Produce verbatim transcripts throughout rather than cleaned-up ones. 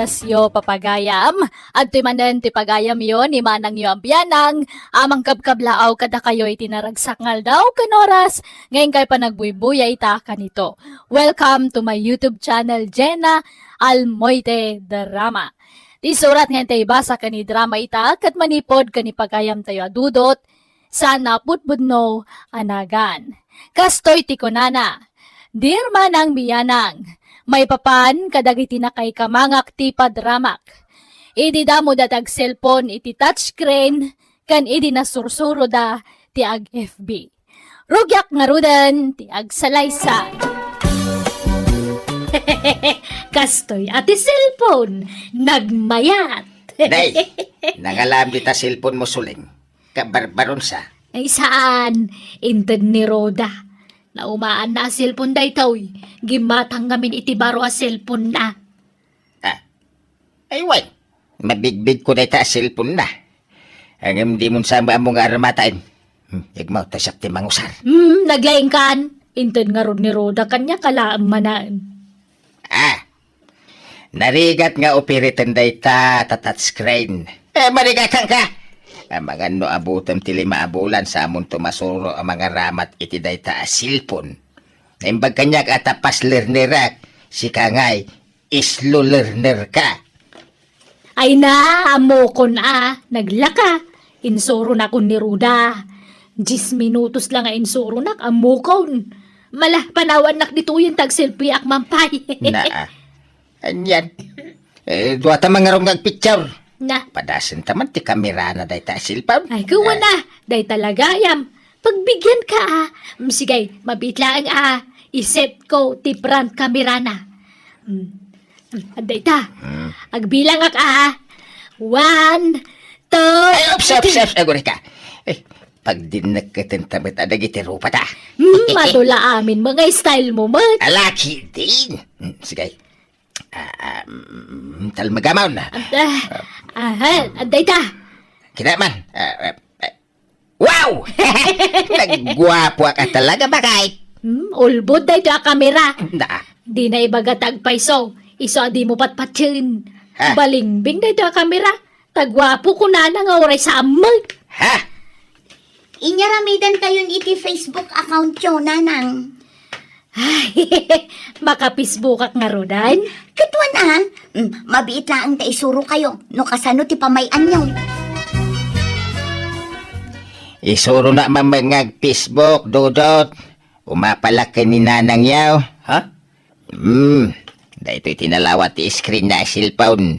Yo, papagayam. Adtoy manen ti pagayamyo ni manangyo a bianang a mangkabkablaaw kadakayo iti naragsak nga aldaw ken oras nga inkay panagbuybuya ita kanito. Welcome to my YouTube channel, Jenna Almoite Drama. Ti surat nga intay ibasa ken idrama ita ket manipud ken ipagayamtayo a dudot, saan a pudpudno a nagan. Kastoy ti kunana, "Dear manang bianang, maipapan kadagiti nakaikamangak ti padramak. Idi damo da ti agselpon iti touchscreen, ken idi nasursuroda ti ag-F B. Rugiak ngaruden ti agsalaysay." Kastoy a ti cellphone, nagmayat. Day, nangalam dita cellphone mo, Suling. Kabarbaron sa. Ay, saan? Inted ni Roda. Naumaanna a cellphone daytoy. Gimmatang ngamin iti baro a cellphone na. Ah, ay, wen. Mabigbigko dayta a cellphone na. Ngem dimon sa ammo nga armataen. Hmm, igmaw ta siak ti mangusar. Hmm, naglaingkan. Inted ngarud ni Roda kaniak a laeng manen. Ah, narigat nga operaten dayta ta touchscreen. Eh, marigatan ka! Amangan no abutem ti lima a bulan sa amonto masuro a mangaramat iti dayta a cellphone. Naimbag kaniak a ta fast learnerak, sika ngay, slow learner ka. Ay na, ammokon a, naglaka. Insuronakon ni Roda. Dies minutos la nga insuronak, ammokon. Mala, panawannak ditoyen ta agselfiak man pay. Naa. Anian? Eh, dua ta mangarum nga agpicture. Na. Padasen ta man ti kamerana dayta a cellphone. Ay, kuwan a. Dayta la gayam. Pagbigian ka, ah. Mm, sige, mabiit laeng, ah. I-set ko ti front camera na. Mm. Mm, adda ita. Mm. Agbilangak, ah. One, two, Ay, ops, ops, three. Ops, aguri ka. Eh, pagdinneketen ta met a dagiti rupa ta. Mm, madula amin, mga style mo, met. Alaki din. Mm, sige. Ah, ah, mm, talmagamon. Adda, ah, adda ita. Kinaman. Ah, ah, ah. Wow! Nagguapoak talaga, bakit? Hmm, ulbod daytoy a kamera. Na. Di na ibaga ta agpayso. Isu a dimo patpatien. Ha? Balingbing daytoy a kamera. Ta guapo kunana nga uray sa ammeg. Ha? Inyaramidantayon iti Facebook account yo, nanang. Ay, maka-Facebookak ngaruden? Ket wen a, mm, mabiit laeng ta isurokayo no kasano ti pamay-anyo. Isuronak man met nga ag-Facebook, Dodot. Umapalak ken ni nanangyo. Ha? Hmm, daytoy ti nalawat ti screen na a cellphone.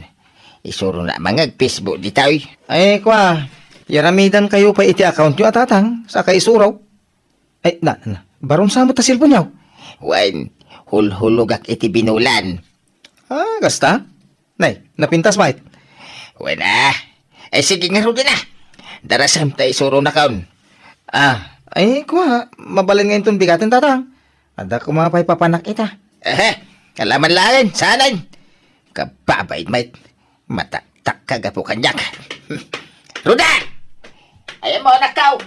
Isuronak man nga ag-Facebook ditoy. Ay, kua, yaramidankayo pay iti accountyo a tatang, saka isuro. Ay, na, na, baron sa met ta cellphoneo? Wen, hulhulogak iti binulan. Ah, kasta? Nay, napintas met? Wen a. Ay, sige ngaruden a. Darasem ta isuronakon. Ah, ay, kua, mabalin nga inton bigaten, tatang. Adda koma pay papanak ita. Ehe, kalaman laeng, saanen. Kababain met. Mataktak ka gapu kaniak. Roda! Ayan mo, anakko!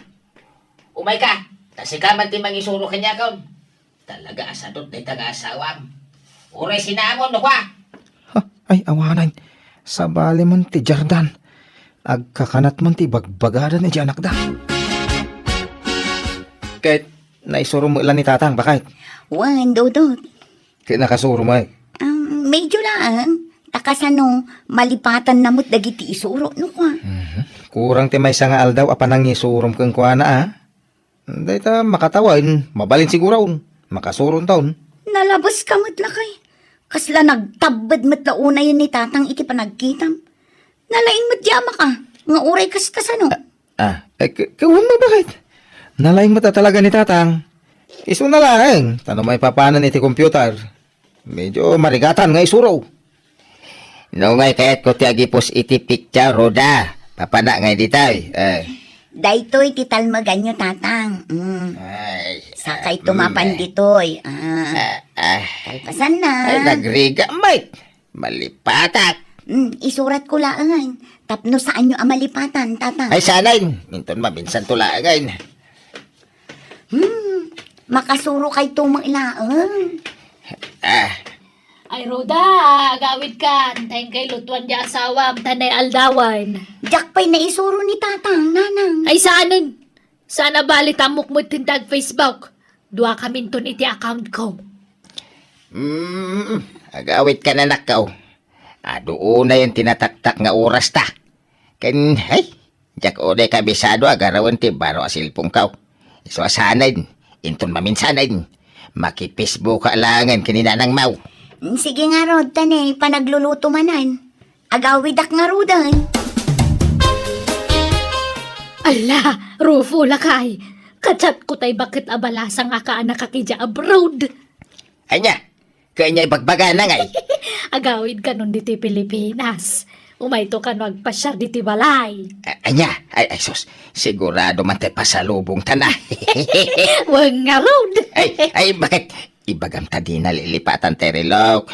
Umayka, ta sika man ti mangisuro kaniakon. Talaga a sadot dayta nga asawam. Uray sinamon, no kua? Ha? Ay, awanen. Sabali man ti Jordan. Agkakanat man ti bagbagadan iti anakda. Ket naisuro met la ni tatang, bakit? Wen, Dodot. Ket nakasuro met. Um, medyo laeng. Ta kasano, malipatanna met dagiti isuro, no kua? Mhm. Kurang ti maysa nga aldaw a panangisurom kenkuana, a? Dayta makatawen, mabalin siguron. Makasuronton. Nalabeska met lakay. Kasla nagtabbed met la unayen ni tatang iti panagkitam. Nalaing met ti amaka, nga uray kas-, kasano? Ah, eh, k-, kawan mo, bakit? Nalaing met a talaga ni tatang. Isuna laeng, ta no maipapanan iti computer. Medyo marigatan nga isuro. No ngay kayatko ti agipos iti picture, Roda. Papana ngay ditoy. Eh. Daytoy ti talmeganyo, tatang. Mm. Ay, Sakay mm, tumapan eh. Ditoy. Ah. Ah, ah. Kalpasan na. Ay, nagriga, Mike. Malipatak. Mm, isuratko laeng. Tapno saanyo a malipatan, tatang. Ay, saanen. Inton maminsan to laeng. Hmm, makasurokayto met laeng. Ah. Ay, Roda, agawidkan. Tayong kay lutuan di asawam, tanay aldawan. Diak pay naisuro ni Tatang, Nanang. Ay, saanen? Saan a bali ta ammok met ti ag-Facebook. Dua kaminton iti account ko. Hmm, agawidkan, anakko. Adu unayen ti nataktak nga oras ta. Ken, ay, diak unay kabisado a garawen ti baro a cellphone ko. Isu a sanen, inton maminsanen, makipesbuk ka laengen ken ni Nanang Mau. Sige ngarud, ta ne, panagluluto manen. Agawidak ngaruden. Ala, Rufo, lakay. Ka-chat ko tay baket a balasang a kaanakak idiay abroad. Ania? Kanya ibagbagana ngay. Agawid kanon ditoy Pilipinas. Umayto kano agpasiar ditoy balay. A-, ania? Ay, ay, sus. Sigurado man tay pasalubong ta na. Wen ngarud. Ay, ay, baket? Ibagam ta di nalilipatan tay relok,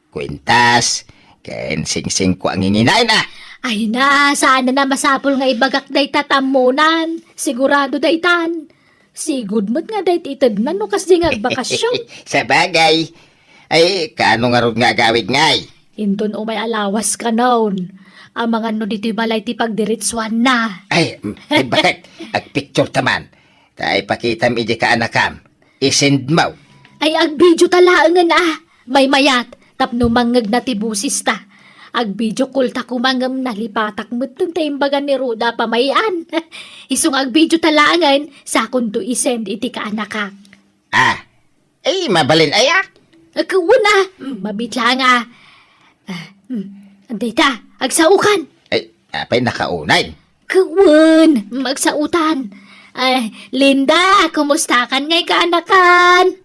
kwintas, ken singsing ko a nginginaen, a. Ay na, saan a masapul nga ibagak dayta ta ammonan. Sigurado daytan. Sigud met nga dayta itedna no kasdi nga agbakasyon. Sabagay. Ay, kaano ngarud nga agawid ngay? Inton umay a lawas kanon. Amangan no ditoy balay ti pagdiretsuanna. Ay, mm, ay, baket? Agpicture ta man. Ta ipakitam idiay kaanakam. I-send mo. Ay, agvideo ta laengen, a. Maymayat, tapno mangngegna ti bosesta. Agvideo call ta koma ngem nalipatak metten ta imbagan ni Roda a pamay-an. Isu nga agvideo ta laengen, sakonto i-send iti kaanakak. A, ay, mabalin aya? Ket wen, a. Mm, mabiit laeng, a. A, mm, dayta, agsaokan. Ay, apay nakaunay? Ket wen, mm, agsaotan. Ay, Linda, kumustakan ngay kaanakan?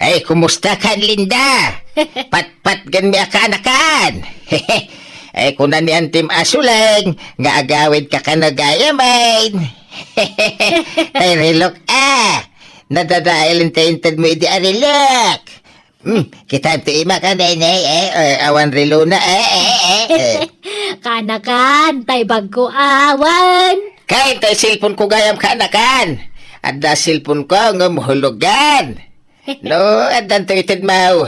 Ay, kumustakan, Linda? Patpatgenmi a kaanakan. Ay, kuna ni Antim a Suleng nga agawidka kano gayamen. Ay, relok, a. Nadadael ti intedmo idi a relok. Hmm, kitaem ti imak, a, Nenay, e, e, awan relona, e, e, e, e. Kaanakan, tay bagko awan. Kaen tay cellphone ko gayam, kaanakan. Adda cellphone ko ngem hulogan. No, addanto itedmo.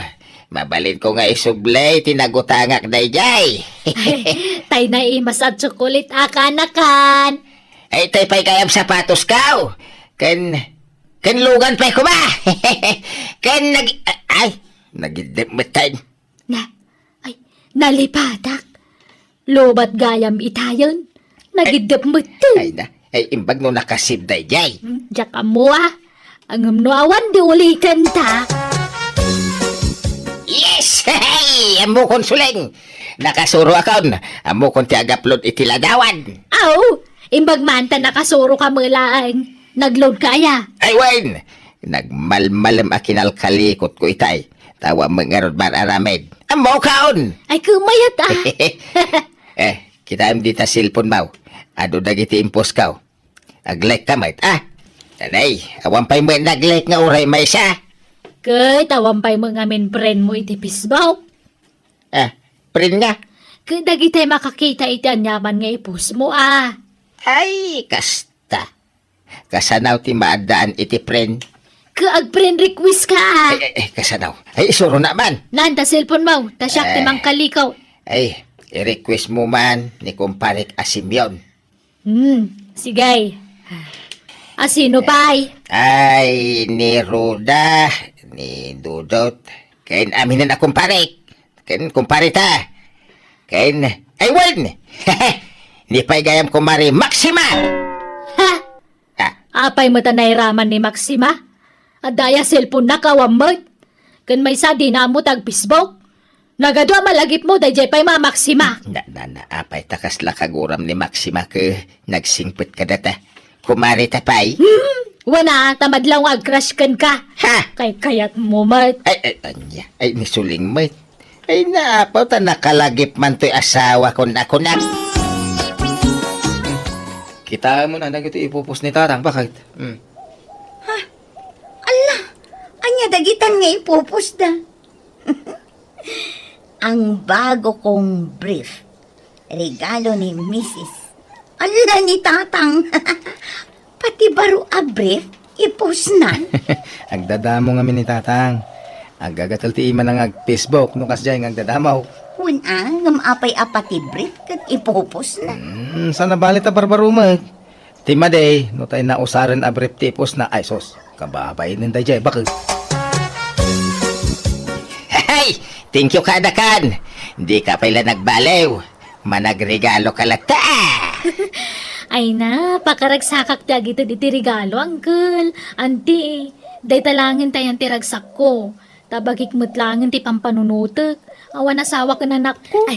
Mabalinko nga isubli ti nagutangak daydiay. Tay naimas a tsokolit a, kaanakan. Ay, tay pay gayam sapatosko. Ken, ken lugan pay koma. Ken nag-, ay, nagiddep metten. Na, ay, nalipatak. Lobat gayam itayen. Nagiddep metten. Ay na, ay, imbag no nakasib daydiay. Hmm, diak ammo, a. Ngem no awan, di ulikan ta. Yes! Hey! Ammokon, Suleng! Nakasuroakon. Ammokon ti ag-upload iti ladawan. Aw, imbag man ta nakasuroka met laeng. Nag-load ka aya? Ay, wen! Nagmalmalem a kinalkalikotko itay. Tawa met ngarud mar-aramid. Ammokon! Ay, kumayat, a. E, kitaem dita cellphone mo. Adu dagiti imposko. Ag-like ka met, a. Nanay, awan pay met nag-like nga uray maysa. Ket awan pay met ngamin friend mo iti Facebook. A, friend nga? Ket dagitay makakita iti aniaman nga i-post mo, a. Ay, kasta. Kasano ti maaddaan iti friend? Ket ag-friend request ka, a. Ay, ay, ay, kasano? Ay, isuro na man. Naan ta cellphone mo, ta siak ti mangkaliko. Ay, i-request mo man ni kumparek a Simeon. Hmm, sige. A sino pay? Ay, ni Roda, ni Dudot, ken aminen a kumparek, ken kumpareta, ken, ay, wen! Ni pay gayam kumare Maxima! Ha? A. Apay met a nairaman ni Maxima? Adda aya cellphone-nak awan met? Ken maysa dina ammo ti ag-Facebook? Nagadu a malagipmo, daydiay pay a Maxima. Na, na, na, apay ta kasla kaguram ni Maxima ket nagsingpet kadata? Kumareta pay? Hmm, wen a, ta madlaw nga ag-crush kenka. Ha? Kaykayatmo met. Ay, ay, ania? Ay, ni Suleng met. Ay, naapaw ta nakalagip man toy asawakon a kunak. Kitaem mo na dagiti i-post ni Tatang, baket? Hmm. Ha? Ala, ania dagitan nga i-postda? Ang bago kong brief, regalo ni Misis. Ala, ni Tatang. Pati baro a brief, i-postna. Agdadamo ngamin ni Tatang. Aggagatel ti imana nga ag-Facebook no kasdiay nga agdadamaw. Wen a, ngem apay a pati brief ket ipupos na? Hmm, saan a bali ta barbarumek. Ti madi, no tay nausaren a brief ti ipusna, ay sus, kababainen daydiay baket. Hey! Thank you kadakan! Dika pay la nagbaliw. Managregalo ka latta! Ay na, pakaragsakak ti agited iti regalo, uncle. Auntie, dayta laengen ti ayan ti ragsakko. Ta bagik met laengen ti pampanunotek. Awan asawa ken anakko.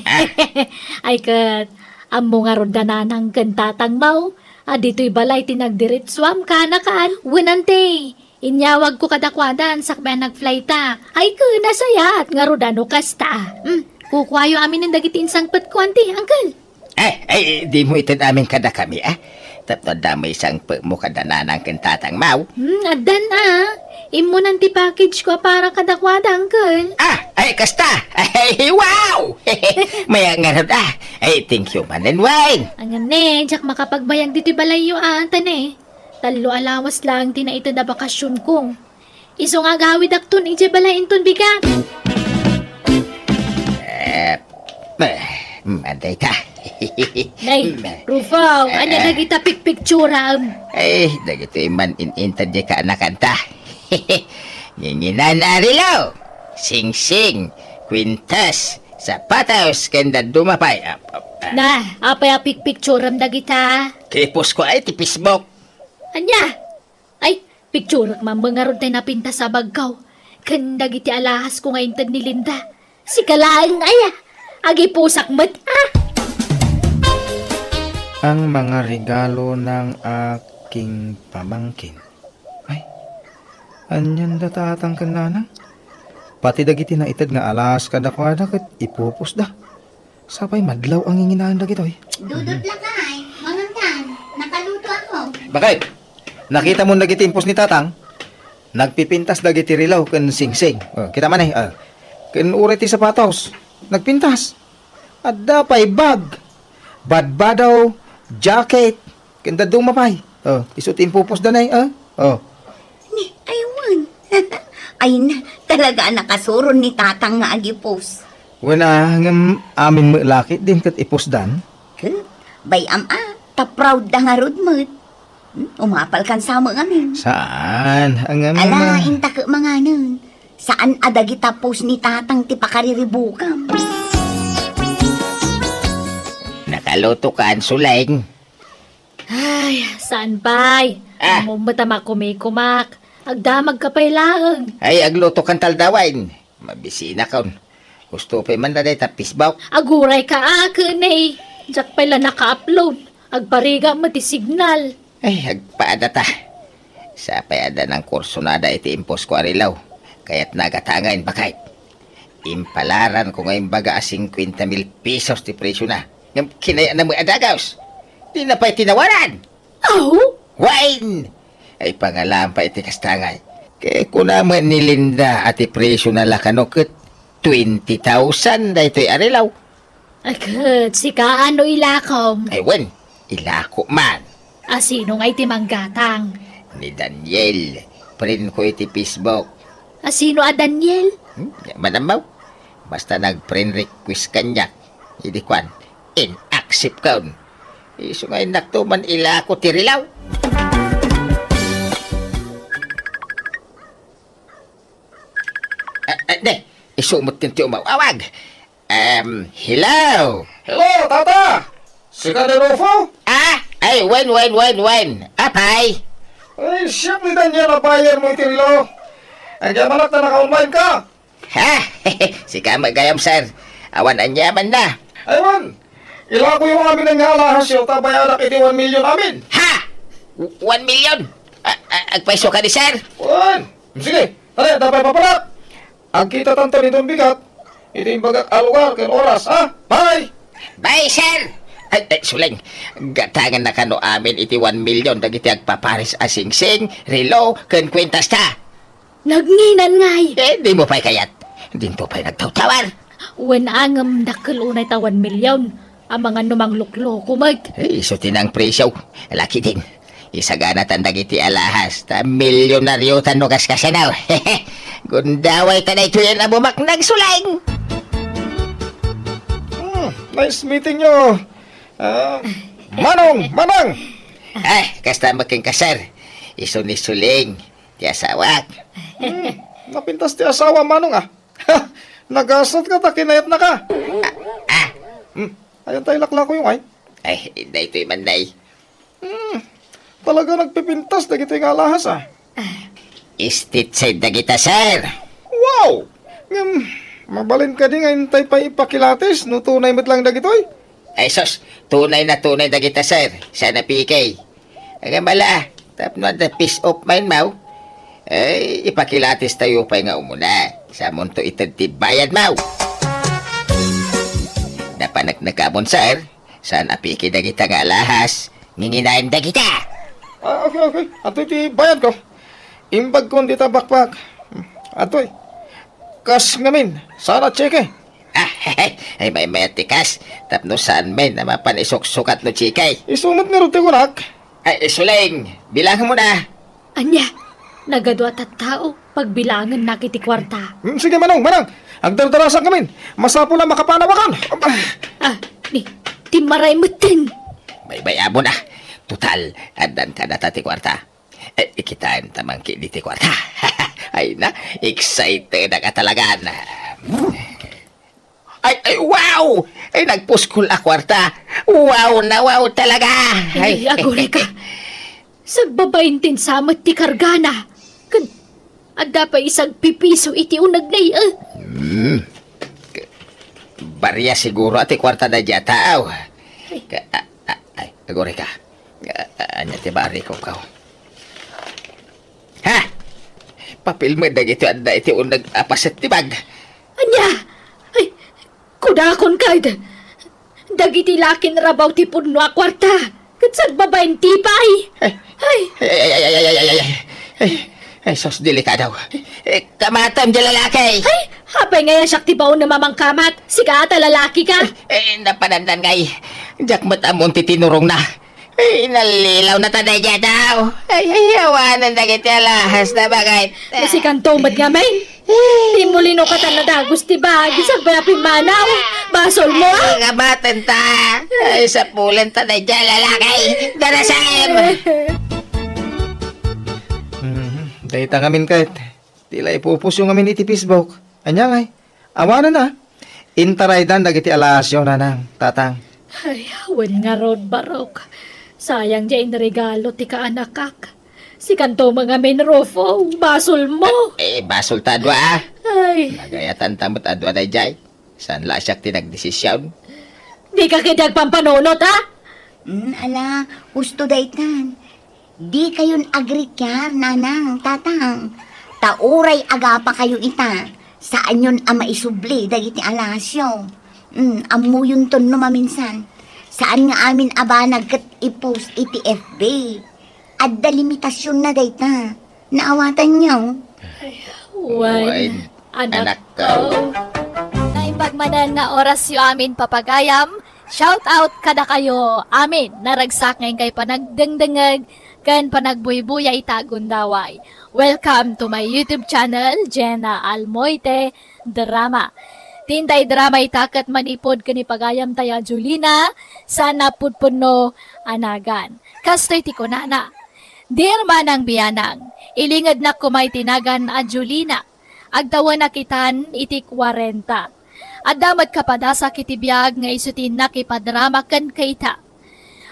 Ay ket, ammo ngarud da nanang ken tatang maw a ditoy balay ti nagdiretsuam kanakan? Wen, auntie, inyawagko kadakuada sakbay a nagflytak. Ay ket, nasayaat ngarud a no kasta. Hmm, kukuayo aminen dagiti insangpetko, auntie, uncle. Eh, eh, dimo ited amin kadakami, ah? Tapno adda met sangpetmo kada nanang ken tatang maw? Hmm, addan, ah. Immunan ti package ko a para kadakuada, uncle. Ah, ay, kasta! Ay, wow! Mayat ngarud, ah. Ay, thank you manen, Weng. Ngem ne, diak makapagbayag ditoy balayyo, ah, ta ne. Tallo a lawas laeng ti naited a bakasionko. Isu nga agawidakton idiay balay inton bigat. Eh, eh, madi ta. Nay, Rufo, ania dagita pikpikturam? Eh, dagitoy man in-inted diay kaanakanta. Nginginan a relo, singsing, kwintas, sapatos, ken dadduma pay. Ah, ah, ah. Na, apay a pikpikturam dagita? Kipusko ay ti Facebook. Ania? Ay, picturak man ngarud tay napintas a bagko ken dagiti alahasko nga inted ni Linda. Sika laeng aya, agipusak met, ah! Ang mga regalo ng aking pamangkin. Ay, anian da tatang ken nanang? Pati dagiti naited nga alahas kadakuada ket ipupos da. Sapay madlaw a nginginaen dagitoy. Dudut lakay, mangankan, nakaluto ako. Bakit? Nakita mo dagiti impos ni Tatang? Nagpipintas dagiti relo ken singsing. Oh, kita man eh, ah. Ken uray ti sapatos, nagpintas. Adda pay bag, badbado, jacket, ken dadduma pay. Oh, isu ti impupos danay, ah. Oh. Ni, ay, wen. Ay na, talaga a nakasuron ni Tatang nga agipos. Wen a, ngem amin met la ketdin ket ipusdan. Ket, bay-am a, ta proud da ngarud met. Hmm, umapal kan sa met ngamin. Saan? Ngem, ala, ah, inta ket manganen. Saan a dagita post ni Tatang ti pakariribukam? Nakaluto kan, Suleng? Ay, saan pay? Ah. Ammom met a makumikumak. Agdamagka pay laeng. Ay, agluto kan taldawen. Mabisinakon. Gusto pay man na dayta Facebook. Agurayka a ken, eh. Diak pay la naka-upload. Agparigat met ti signal. Ay, agpaada ta. Sapay adda nangkursunada iti imposko a relo. Kayatna a gatangen, baket. Impalaranko nga imbaga a singkuenta mil pesos ti presiona. Ngem kinayatna met a dagus. Dina pay tinawaran. Aw? Wen! Ay, pangalaam pay iti kasta ngay. Ket kuna met ni Linda a ti presiona la kano ket twenty thousand daytoy a relo. Ay, ket sika, ano ilakom? Ay, wen, ilako man. A sino ngay ti manggatang? Ni Daniel, friend ko iti Facebook. A sino a Daniel? Hmm, madammaw. Basta nag-friend request kaniak. Idi kuan, in-accept kon. Isu nga innakto man ilako ti relo. Ah, ah, de, isu met ti umawawag. Em, hello? Hello, Tata! Sika ni Rufo? Ah, ay, wen, wen, wen, wen. Apay? Ay, siak ni Daniel a buyer mo iti relo. Agyamanak ta naka-online ka. Ha? Sika met gayam, sir. Awan aniamanna. Ay, wen. Ilakoyo amin nga alahasyo, ta bayadak iti one million amin. Ha? One million? A-, a-, agpayso kadi, sir? Wen. Sige, tara, dapay papanak. Agkitatanto ni Don Bigat iti imbagak a lugar ken oras, ha? Bye! Bye, sir! Ay, ay, Suleng, gatangenna kano amin iti one million dagiti agpapares a singsing, relo, ken kuentasta. Nagnginan ngay! Eh, dimo pay kayat. Dinto pay nagtawtawar. Wen a, ngem dakkel unay ta one million. Amangan no manglukloko met. Eh, isu ti nang presyo. Laki din. Isaganatan dagiti alahas, ta milyonariotan no kaskasano. Gundaway ta daytoy a bumaknang, Suling! Hmm, nice meeting you. Ah, Manong, Manang! Ah, kasta met kenka, sir. Isu ni Suling, ti asawak. Hmm, napintas ti asawa, Manong, ah. Nagasat ka ta kinayatnaka. Ah, ah. Hmm, ayan tayo laklako yung ay. Ay, daytoy man, day. Hmm, talaga nagpipintas dagitoy nga alahas, ah. Stitch side dagita, sir. Wow! Ngem, mabalin kadi nga intay pay ipakilatis no tunay met lang dagitoy? Ay, sus, tunay na tunay dagita, sir. Saan a peke. Agam ala, tapno adda peace of mind maw, ay, ipakilatis tayo pay nga umuna. Samonto ited ti bayad maw. Napaneknek amon, sir. Saan a peke dagita nga alahas. Nginginaem dagita. Ah, okay, okay. Adtoy ti bayad ko. Imbag kon dita bakbak. Adtoy. Kas ngamin. Saan a tseke? Ah, ay, ay, maymayat ti kas. Tapno saan men a mapan isuksukat no tseke. Isu met ngarud ti kunak. Ay, Suling, bilangan mo na. Ania, nagadu a tattao, pagbilangennak iti kuarta. Hmm, sige, Manong, Manang. Agdardarasak ngamin. Masapul a makapanawakan. Ah, ni, timmaray metten. Baybay-am mo na. Total, addan ka data ti kuarta. Eh, ikitaan ta man kadi ti kuarta. Ay na, excited ka talaga na. Ay, ay, wow! Ay, nagpuskol a kuarta. Wow na wow talaga! Ay, aguray ka. Sagbabain ti insamet ti kargana. Ken, adda pay isagpipiso iti uneg na iya. Hmm. Baria siguro ti kuarta daydiay a tao. Ay. Ka, a, a, ay, aguray ka. A, a, ania ti bariko, kaw? Ha? Papil met dagiti adda iti uneg a paset ti bag. Ania? Ay, kudakon kad. Dagiti lakin rabaw ti pudno a kuarta. Ket sagbabain ti pay. Ay. Ay. Ay, ay, ay, ay, ay, ay, ay, ay. Ay, ay, sus, delikado. Eh, kamatam di lalaki. Ay, apay nga siak ti baon na mamangkamat? Sika ata lalaki ka. Eh, eh, napanandan kay. Diak met ammon ti tinurong na. Ay, nalilaw na ta daydiay a tao. Ay, ay, awanen dagiti alahas na bagay. Nasikanto met ngamin. Ti mulino katan nadagus ti bag, sagbay a pimmanaw. Basol mo, ah? Ay, kabaten ta. Ay, sapulen ta daydiay a lalaki. Darasem! Mhm. Dayta ngamin ket. Ti la ipupusyo ngamin iti Facebook. Ania ngay? Awanen a. Intaraydan dagiti alahasyo, nanang, tatang. Ay, wen ngarud, Barok. Sayang diay inregalo ti kaanakak. Sikanto met ngamin, Rufo, basol mo. Eh, eh, basol ta dua, ah. Ay. Nagayatan ta met a dua daydiay. Saan la siak ti nagdesision? Dika ketdi agpampanunot, ha? Mm, ala, husto daytan. Dikayon agrikiar, nanang, tatang. Ta uray agapakayo ita, saanyon a maisubli dagiti alahasyo. Mm, ammoyonton no maminsan. Saan nga amin a banag ket i-post iti F B. Adda limitasionna dayta. Naawatanyo? Wen, wen, anakko. Naimbag manen nga orasyo amin, papagayam. Shout out kadakayo amin. Naragsak nga inkay panagdengdengngeg ken panagbuybuya ita a gundaway. Welcome to my YouTube channel, Jenna Almoite Drama. Ti inday drama ita ket manipud ken ni pagayamtayo a Julina, saan a pudpudno a nagan. Kastoy ti kunana, "Dear Manang Bianang, ilingednak koma iti nagan a Julina. Agtawenak itan iti kuarenta. Adda met kapadasak iti biag nga isu ti innak ipadrama kenka ita.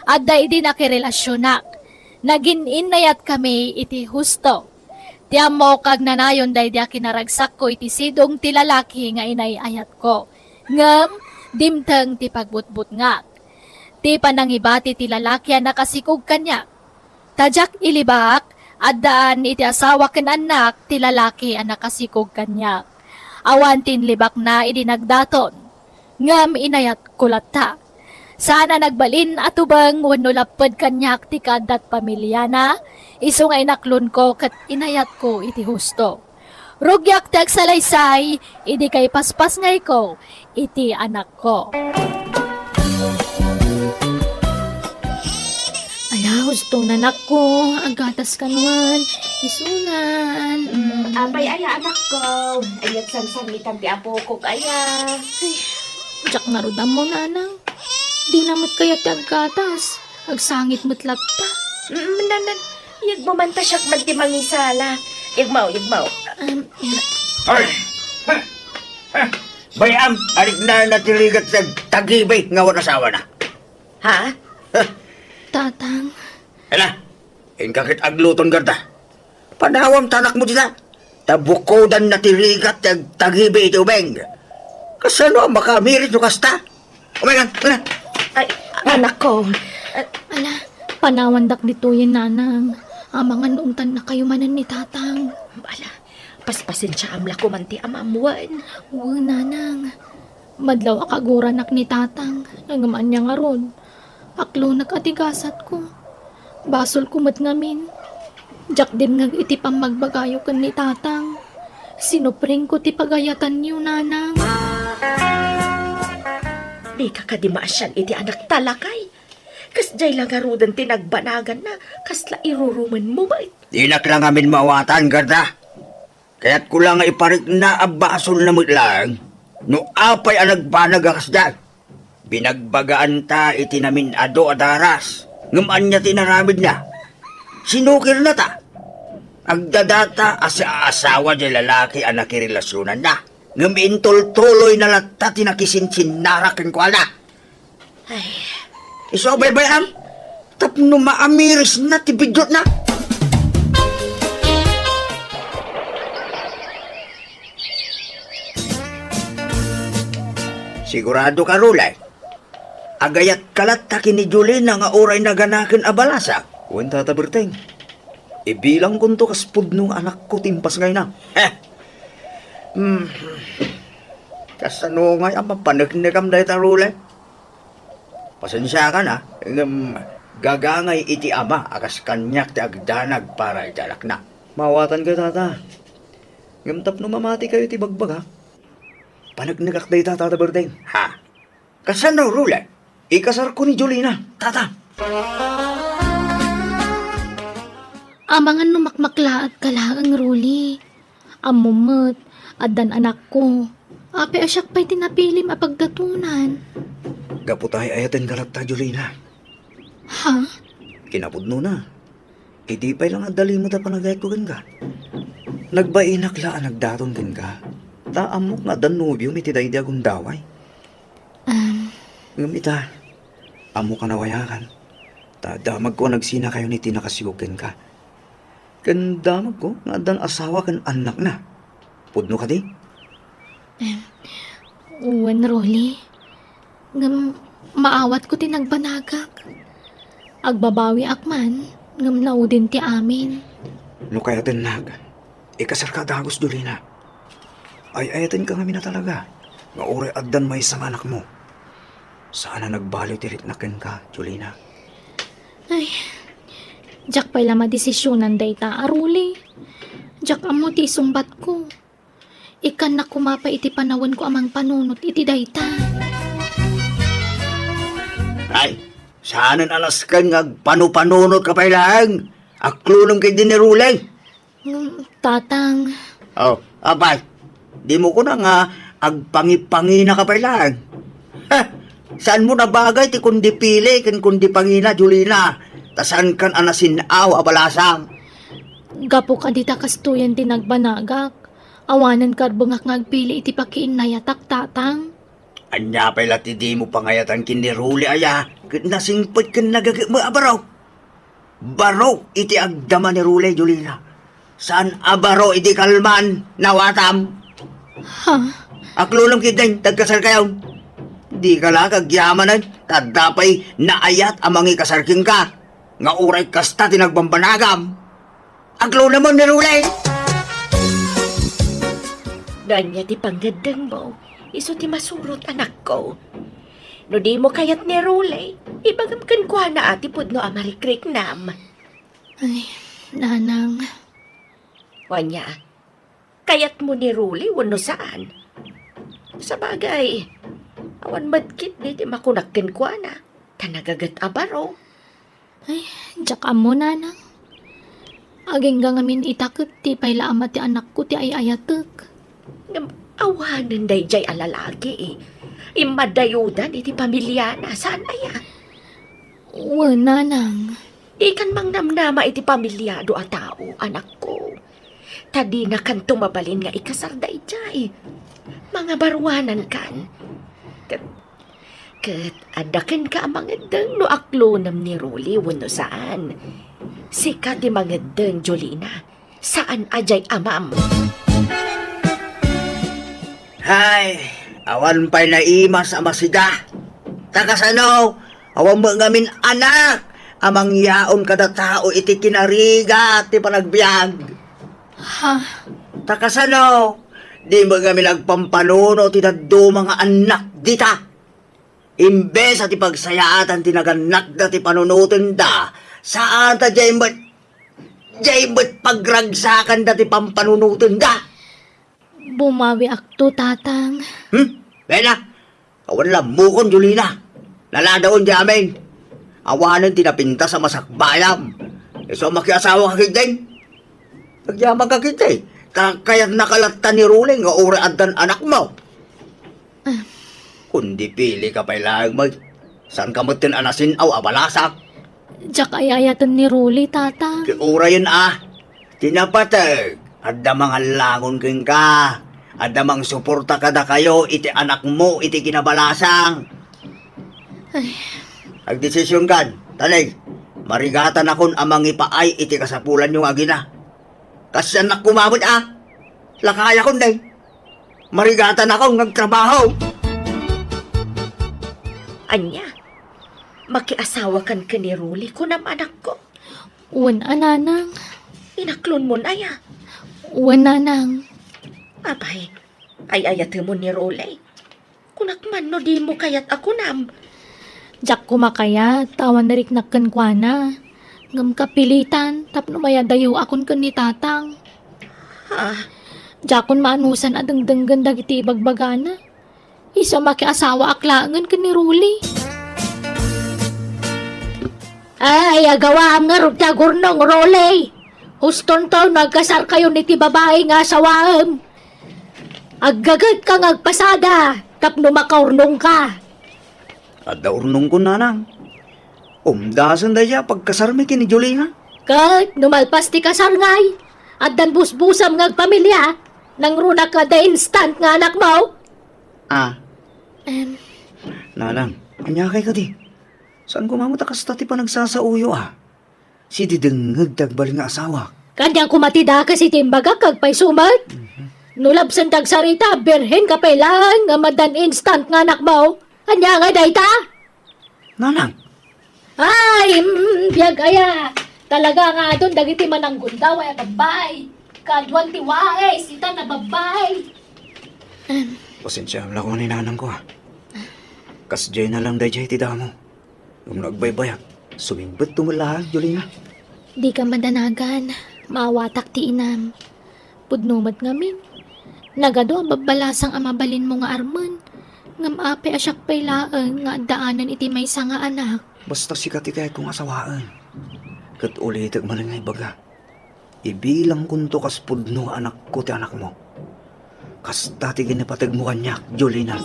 Adda idi nakirelasionak, nagin-innayatkami iti husto. Ti ammok, agnanayon daydi a kinaragsakko iti sidong ti lalaki nga inay-ayatko. Ngem dimteng ti pagbutbutngak. Ti panangibati ti lalaki a nakasikog kaniak. Ta diak ilibak, addaan iti asawa ken annak ti lalaki a nakasikog kaniak. Awan ti inlibakna idi nagdaton. Ngem inayatko latta. Saan a nagbalin a tubeng wenno lapped kaniak ti kaaddat pamiliana, isu nga inaklonko ket inayatko iti husto. Rugiak ti agsalaysay idi kaipaspasngayko iti anakko." Ayaw, Gusto, anakko, aggatas kano man. Isunan. Mm. Apay aya, anakko? Ayat sangsangitan ti apokok aya. Ay, diak ngarud ammo, nanang. Dina met kayat ti aggatas. Agsangit met latta. Mm, nanan, iyagmo man ta siak man ti mangisala. Iyagmo, iyagmo. Um, Ay! Bay-am, arigna na ti rigat ti tagibay nga awan asawana. Ha? Tatang. Ala, inka ket agluton garda. Panawam ti anakmo dita. Ta bukodanna ti rigat ti agtagibi iti ubing. Kasano a makaamirit no kasta? Umaykan, ala. Ay, anakko. Ala, panawandak ditoyen, nanang. Amangan no intannakayo manen ni tatang. Ala, paspasensiaam la koman ti amam wen. Wen, nanang. Madlaw a kaguranak ni tatang, ngem ania ngarud? Aklonek a ti gasatko. Basolko met ngamin. Diak dimngeg iti pammagbagayo ken ni tatang. Sinupringko ti pagayatanyo, nanang. Dika kadi maasian iti anakta, lakay. Kasdiay la ngaruden ti nagbanaganna, kasla irurumenmo met. Dinak la ngamin maawatan, Gerda. Kayatko la nga iparikna a basolna met laeng no apay a nagbanag a kasdiay. Binagbagaanta iti namin-adu a daras, ngem ania ti inaramidna? Sinukirna ta. Agdadata a siaasawa diay lalaki a nakirelasionanna, ngem intultuloyna latta ti nakisinsinnarak kenkuana. Ay. Isu a baybay-am, tapno maamirisna ti biddutna. Sigurado ka, Rulay? Agayatka latta ken ni Jolina nga uray naganaken a balasak? Wen, Tata Berteng. Ibilangkonto kas pudno nga anakko ti impasngayna. Heh. Hmm. Kasano ngay a mapaneknekam dayta, Rulay? Pasensiakan a, ngem gagangay iti ama a kas kaniak ti agdanag para iti anakna. Maawatanka, Tata. Ngem tapno mamatikayo iti bagbagak, paneknekak dayta, Tata Berteng. Ha? Kasano, Rulay? Ikasarko ni Jolina, Tata. Amangan no makmaklaat ka laeng, Ruli. Ammom met, addan anakko. Apay a siak pay ti napilim a pagdatonan? Gapu ta ay-ayatenka latta, Jolina. Ha? Kinapudnona, idi pay la nga adda limed a panagayatko kenka, nagbainak la a nagdaton kenka. Ta ammok nga addan nobiom iti daydi a gundaway. Um. Ngem ita, ammok a nawayakan. Ta damagko a nagsinakayon iti nakasigog kenka. Ken damagko nga addan asawa ken annakna. Pudno kadi? Em, wen, Rolly. Ngem maawatko ti nagbanagak. Agbabawiak man, ngem naudin ti amin. No kayatennak, ikasarka a dagus, Jolina. Ay-ayatenka ngamin a talaga nga uray addan maysa nga anakmo. Saan a nagbaliw ti riknak kenka, Jolina. Ay, diak pay la madesisionan dayta a, Rolly. Diak ammo ti isungbatko. Ikkannak koma pay iti panawenko a mangpanunot iti dayta. Ay, saanen a nasken nga agpanupanunotka pay laeng. Aklonam ketdi ni Rolly. Mm, Tatang. Oh, apay, dimo kuna nga agpangipanginaka pay laeng? Heh, saanmo a bagay ti kundi pili ken kundi pangina, Jolina. Ta saankan a nasin-aw a balasang. Gapu kadi ta kastoyen ti nagbanagak, awanen karbengak nga agpili iti pakiinnayatak, Tatang. Ania pay la ti dimo pangayatan ken ni Rolly aya ket nasingpet ken nagagekmek a baro? Baro iti agdama ni Rolly, Jolina. Saan a baro iti kalman, nawatam. Ha? Aklonam ketdin, ta agkasarkayon. Dika la agyamanen, ta adda pay naayat a mangikasar kenka. Nga uray kasta ti nagbambanagam. Aklonamon ni Rolly! No ania ti pangngeddengmo, isu ti masurot, anakko. No dimo kayat ni Rolly, ibagam kenkuana a ti pudno a marikriknam. Ay, nanang. Ania, kayatmo ni Rolly wenno saan? Sabagay, awan met ketdi ti makunak kenkuana, ta nagaget a baro. Ay, diak ammo, nanang. Agingga ngamin ita ket ti pay la ama ti anakko ti ay-ayatek. Ngem awanen daydiay a lalaki. Immadayudan iti pamiliana, saan aya? Wen, nanang. Dikan mangnamnama iti pamiliado a tao, anakko. Ta dinakanto mabalin nga ikasar daydiay. Mangabaruanankan. Ket, ket adda kenka a mangeddeng no aklonem ni Rolly wenno saan. Sika ti mangeddeng, Jolina. Saan a diay amam. Hay, awan pay naimas a masida. Ta kasano, awan met ngamin anak a mangyaon kada tao iti kinarigat ti panagbiag. Ha? Ta kasano, di met ngamin agpampanuno ti dadduma nga annak dita. Imbes a ti pagsayaatan ti nagannakda ti panunotenda, saan ta diay met, diay met pagragsakanda ti pampanunotenda. Bumawiakto, Tatang. Hmm? Bella, awan lammukon, Jolina. Naladawen diay amin. Awanen ti napintas a masakbayam. Isu a makiasawa ka ketdin. Agyaman ka ketdi. Ta kayatnaka latta ni Rolly nga uray addan anakmo. Ah. Kundi pili ka pay laeng, may. Saan ka metten a nasin-aw a balasang? Diak ay-ayaten ni Rolly, Tata. Ti urayen a, ti napateg, adda mangallangon kenka, adda mangsuporta kadakayo iti anakmo iti kinabalasang. Ay. Agdesisionkan, tanig, marigatanakon a mangipaay iti kasapulanyo nga agina. Kas annak koma met a, lakayakon, day. Marigatanakon nga agtrabaho. Ania? Makiasawakan ken ni Rolly, kunam, anakko? Wen a, nanang. Inaklonmon aya? Wen, nanang. Apay, ay-ayatemon ni Rolly? Kunak man no dimo kayat a kunam. Diak koma kayat, ta awan nariknak kenkuana. Ngem kapilitan, tapno mayadayoakon ken ni Tatang. Ha? Diakon maanusan a dengdenggen dagiti ibagbagana. Isu a makiasawaak laengen ken ni Rolly. Ay, agawaam ngarud ti agurnong, Rolly. Hustonto no agkasarkayon iti babai nga asawaem. Aggagetka nga agpasada tapno makaurnongka. Adda urnongko, nanang. Umdasen dayta pagkasarmi ken ni Jolina. Ket no malpas ti kasar ngay, addan busbusam nga agpamilia, nangrunak nga adda instant nga anakmo. Ah. Em. Nanang, ania kay kadi? Saan koma met a kasta ti panagsasauyo, a? Sididengngeg ti agbalin nga asawa. Kaniak koma ti dakes iti imbagak, agpayso met. Mhm. No labsen ti agsarita, birhen ka pay laeng nga addan instant nga anakmo. Ania nga dayta? Nanang. Ay, mm, biag aya. Talaga nga adun dagiti mananggundaway a babbay. Kaduan ti wais ita a babbay. Pasensiaem la koma ni nanangko, a. Kasdiay na lang daydiay ti damo. Ngem no agbaybayag, sumimbetto met laeng, Jolina. Dika madanagan, maawatak ti inam. Pudno met ngamin. Nagadu a babbalasang a mabalinmo nga armen, ngem apay a siak pay laeng nga addaanen iti maysa nga anak? Basta sika ti kayatko nga asawaen. Ket ulitek manen nga ibaga. Ibilangkonto kas pudno a anakko ti anakmo. Kasta ti kinapategmo kaniak, Jolina.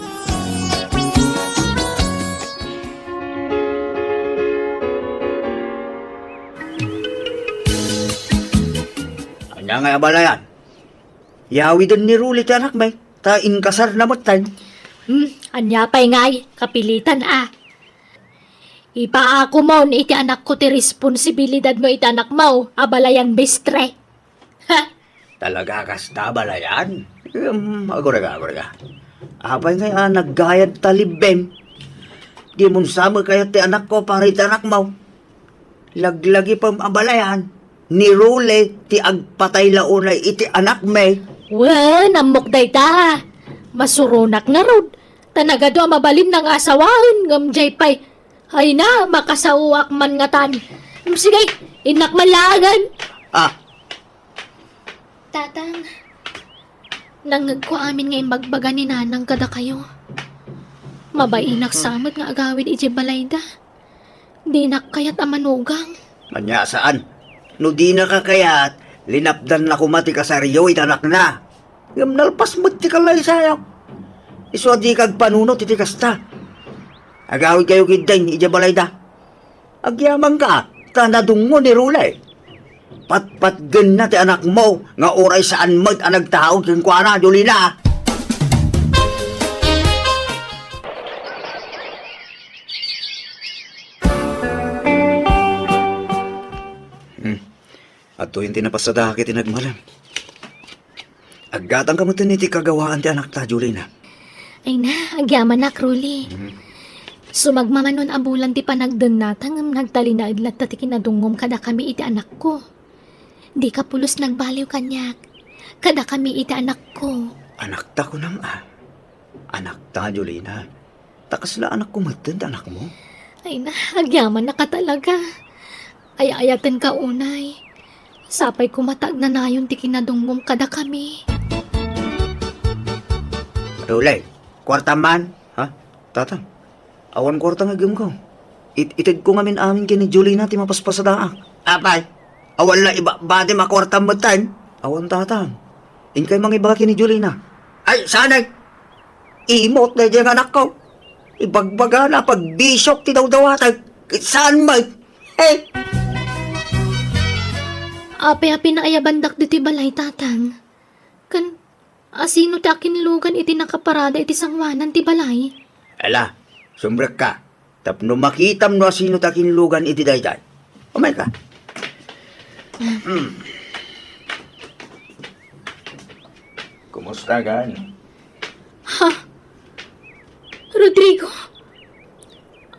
Ania ngay a balayan? Yawiden ni Rolly ti anakmi, ta inkasarna metten. Hmm, ania pay ngay, kapilitan a. Ipaakomon iti anakko ti responsibilidadmo iti anakmo a balayan, mestre. Ha? Talaga kasta, balayan? Em, agurega, agurega. Apay ngay a naggayad ta libbem? Dimon sa met kayat ti anakko para iti anakmo? Laglagipem a balayan, ni Rolly ti agpatay la unay iti anakmi. Wen, ammok dayta. Masuronak ngarud. Ta nagadu a mabalinna nga asawaen, ngem diay pay. Ay na, makasaoak man ngatan. Em, sige, innak man laengen. Ah. Tatang, nangngegko amin nga imbagbaga ni Nanang kadakayo. Mabainak sa met nga agawid idiay balayda. Dinak kayat a manugang. Ania saan? No dinaka kayat, linapdanna koma ti kasaryo iti anakna. Ngem nalpas met ti kalaysayo. Isu a dika agpanunot iti kasta. Agawidkayo ketdin idiay balayda. Agyamanka, ta nadungngo ni Rule. Patpatgenna ti anakmo nga uray saan met a nagtaud kenkuana, Jolina. Hmm. Adtoyen ti napasadaak iti nagmalem. Aggatangka metten iti kagawaan ti anakta, Jolina. Ay na, agyamanak, Rule. Mhm. Sumagmamano a bulan ti panagdennata ngem nagtalinaed latta ti kinadungngom kadakami iti anakko. Dika pulos nagbaliw kaniak. Kadakami iti anakko. Anakta kunam a? Anakta, Jolina. Ta kasla anakko metten ti anakmo? Ay na, agyamannaka talaga. Ay-ayatenka unay. Sapay koma ta agnanayon ti kinadungngom kadakami. Rule, kuartam man, ha? Tatang, awan kuarta nga aggemko. It-, itedko ngamin amin ken ni Jolina ti mapaspasadaak. Apay, awan la ibabadim a kuartam metten? Awan, Tatang. Inkay mangibaga ken ni Jolina. Ay, saan? Imot daydiay nga anakko. Ibagbagana a pagbisiok ti dawdawatek. Ket saan met? Eh! Apay a pinaayabandak ditoy balay, Tatang? Ken asino ti akinlugan iti nakaparada iti sangoanan ti balay? Ala, sumrekka. Tapno makitam no asino ti akinlugan iti daydiay. Umayka. Hmm. Kumusta, gan? Ha? Rodrigo?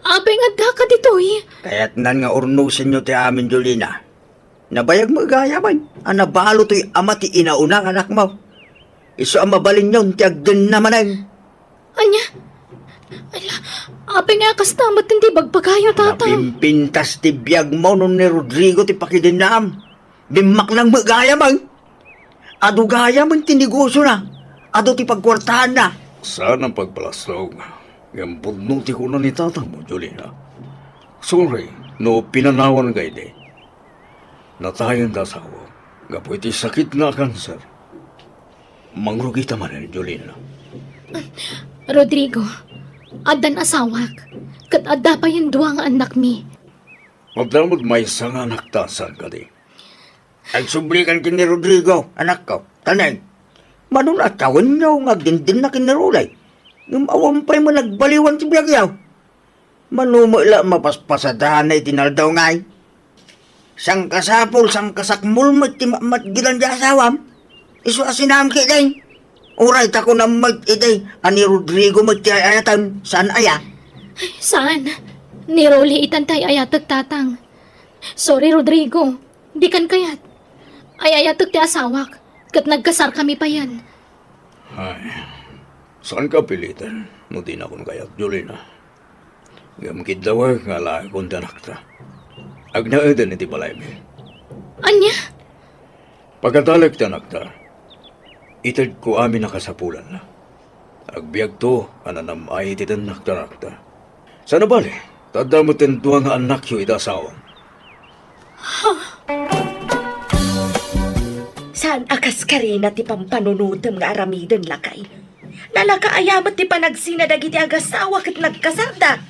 Apay nga addaka ditoy? Kayatnan nga urnosenyo ti amin, Jolina. Nabayag met gayam a nabalo toy ama ti inauna nga anakmo. Isu a mabalinyon ti agdenna manen. Ania? Ala, apay nga kasta met ti bagbagayo, Tatang? Napimpintas ti biagmo no ni Rodrigo ti pakidennam. Bimmaknang met gayam. Adu gayam ti negosiona. Adu ti pagkuartaanna. Saan a pagpalastog. Ngem pudno ti kuna ni tatangmo, Jolina. Sorry no pinanawanka idi. Natayen ti asawak gapu iti sakitna a kanser. Mangrugita manen, Jolina. Rodrigo, addan asawak, ket adda payen dua nga annakmi. Adda met maysa nga anakta, saan kadi? Agsublikan ken ni Rodrigo, anakko. Tanen, mano a tawenyo nga agdindinna ken ni Rule. Ngem awan pay man nagbaliwan ti biagyo. Mano met la mapaspasadana iti naldaw ngay. Sangkasapul, sangkasakmul met ti matmatgedan ti asawam. Isu a sinaam ketdin. Uray ta kunam met idi a ni Rodrigo met ti ay-ayatem, saan aya? Saan? Ni Rule itan ti ay-ayatek, Tatang. Sorry, Rodrigo. Dikan kayat. Ay-ayatek ti asawak, ket nagkasarkami payen. Ay, saanka a piliten no dinakon kayat, Jolina. Ngem kiddawek nga alaekon ti anakta. Agnaeden iti balaymi. Ania? Pakadalek ti anakta. Itedko amin a kasapulanna. Agbiagto a nanam-ay iti dennak ti anakta. Saan a bale, ta adda met ti dua nga annakyo iti asawam. Saan a kaskarina ti pampanunotem nga aramiden, lakay? Nalaka aya met ti panagsina dagiti agasawa ket nagkasarda?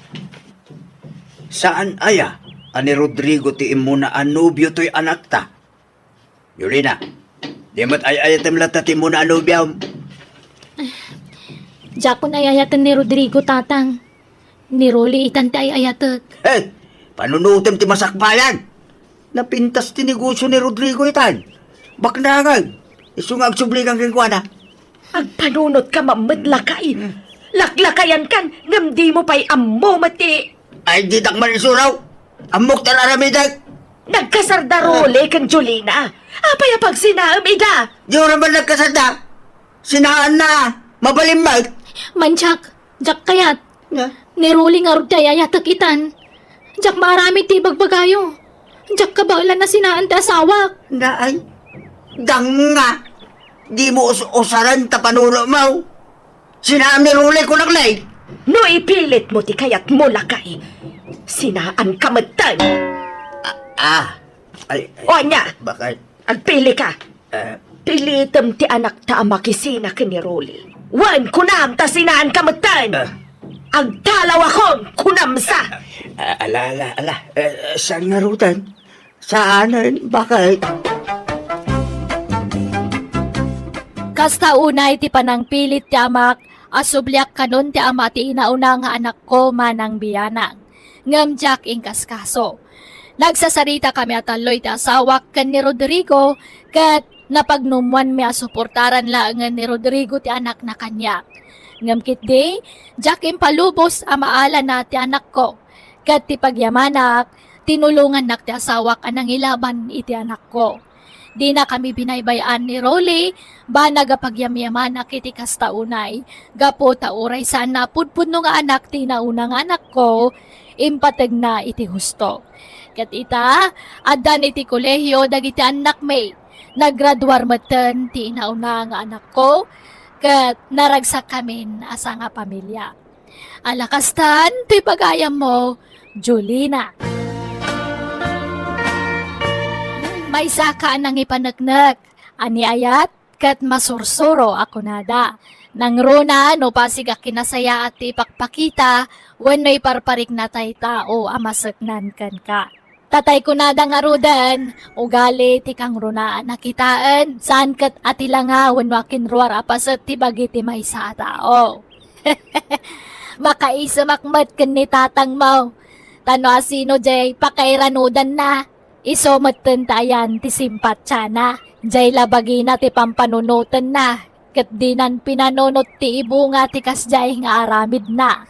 Saan aya a ni Rodrigo ti immuna a nobio toy anakta? Jolina, di met ay-ayatem latta ti immuna a nobiom? Diakon ay-ayaten ni Rodrigo, Tatang. Ni Rule itan ti ay-ayatek. Hey! Panunotem ti masakbayan! Napintas ti negosio ni Rodrigo itan. Baknangan. Isu nga agsublikan kenkuana. Agpanunotka met, lakay. Hmm. Laklakayankan, ngem dimo pay ammo met ti... Ay, ditak man isuraw. Ammok ti aramidek. Nagkasarda Rule ken Jolina. Apay a pagsinaem ida? Di ura man nagkasarda. Sinaanna. Mabalin met. Manchak, diak kayat. Nga? Ni Rule ngarud ti ay-ayatek itan. Diak maaramid ti ibagbagayo. Diak kabaelan a sinaan ti asawak. Naay, danga. Dimo us-, usaren ta panunomo. Sinaam ni Rule, kunak, nay. No ipilitmo ti kayatmo, lakay, Sinaanka metten. Ah, ah. Ay, ay. O ania? Bakit? Agpili ka. Eh. Pilitem ti anakta a makisina ken ni Rolly. Wen, kunam ta sinaanka metten. Eh. Agtalawakon, kunam sa. Ah, ala, ala, ala. Eh, saan ngaruden? Saanen? Bakit? Kasta unay ti panangpilit ti amak a subliak kanon ti ama ti inauna nga anakko manang bianang. Ngem diak inkaskaso. Nagsasarita kami a tallo iti asawak ken ni Rodrigo, ket napagnummoanmi a suportaran laengen ni Rodrigo ti anakna kaniak. Ngem ketdi, diak impalubos a maalana ti anakko. Ket ti pagyamanak, tinulongannak ti asawak a nangilaban iti anakko. Dina kami binaybay-an ni Rolly, banag a pagyamyamanak iti kasta unay, gapu ta uray saanna a pudpudno nga anak ti nauna nga anakko, impategna iti husto. Ket ita, addan iti kolehio dagiti annakmi. Naggraduar metten ti inauna nga anakko, ket naragsakkamin a sangapamilia. Ala kastan ti pagayammo, Jolina. Maysaka a nangipaneknek, aniayat, ket masursuro a kunada. Nangruna no pasig a kinasayaat ti ipakpakita wenno iparparikna tay tao a maseknan kenka. Tatay kunada ngaruden, ugali ti kangrunaan a kitaen, saan ket a ti langa wenno a kinruar a paset ti bagi ti maysa a tao. Makaisemak met ken ni tatangmo. Ta no asino jay pakairanudanna, isu metten ta ayan ti simpatiana. Jay la bagina ti pampanunotenna, ket dinan pinanunot ti ibunga ti kasjay nga aramidna.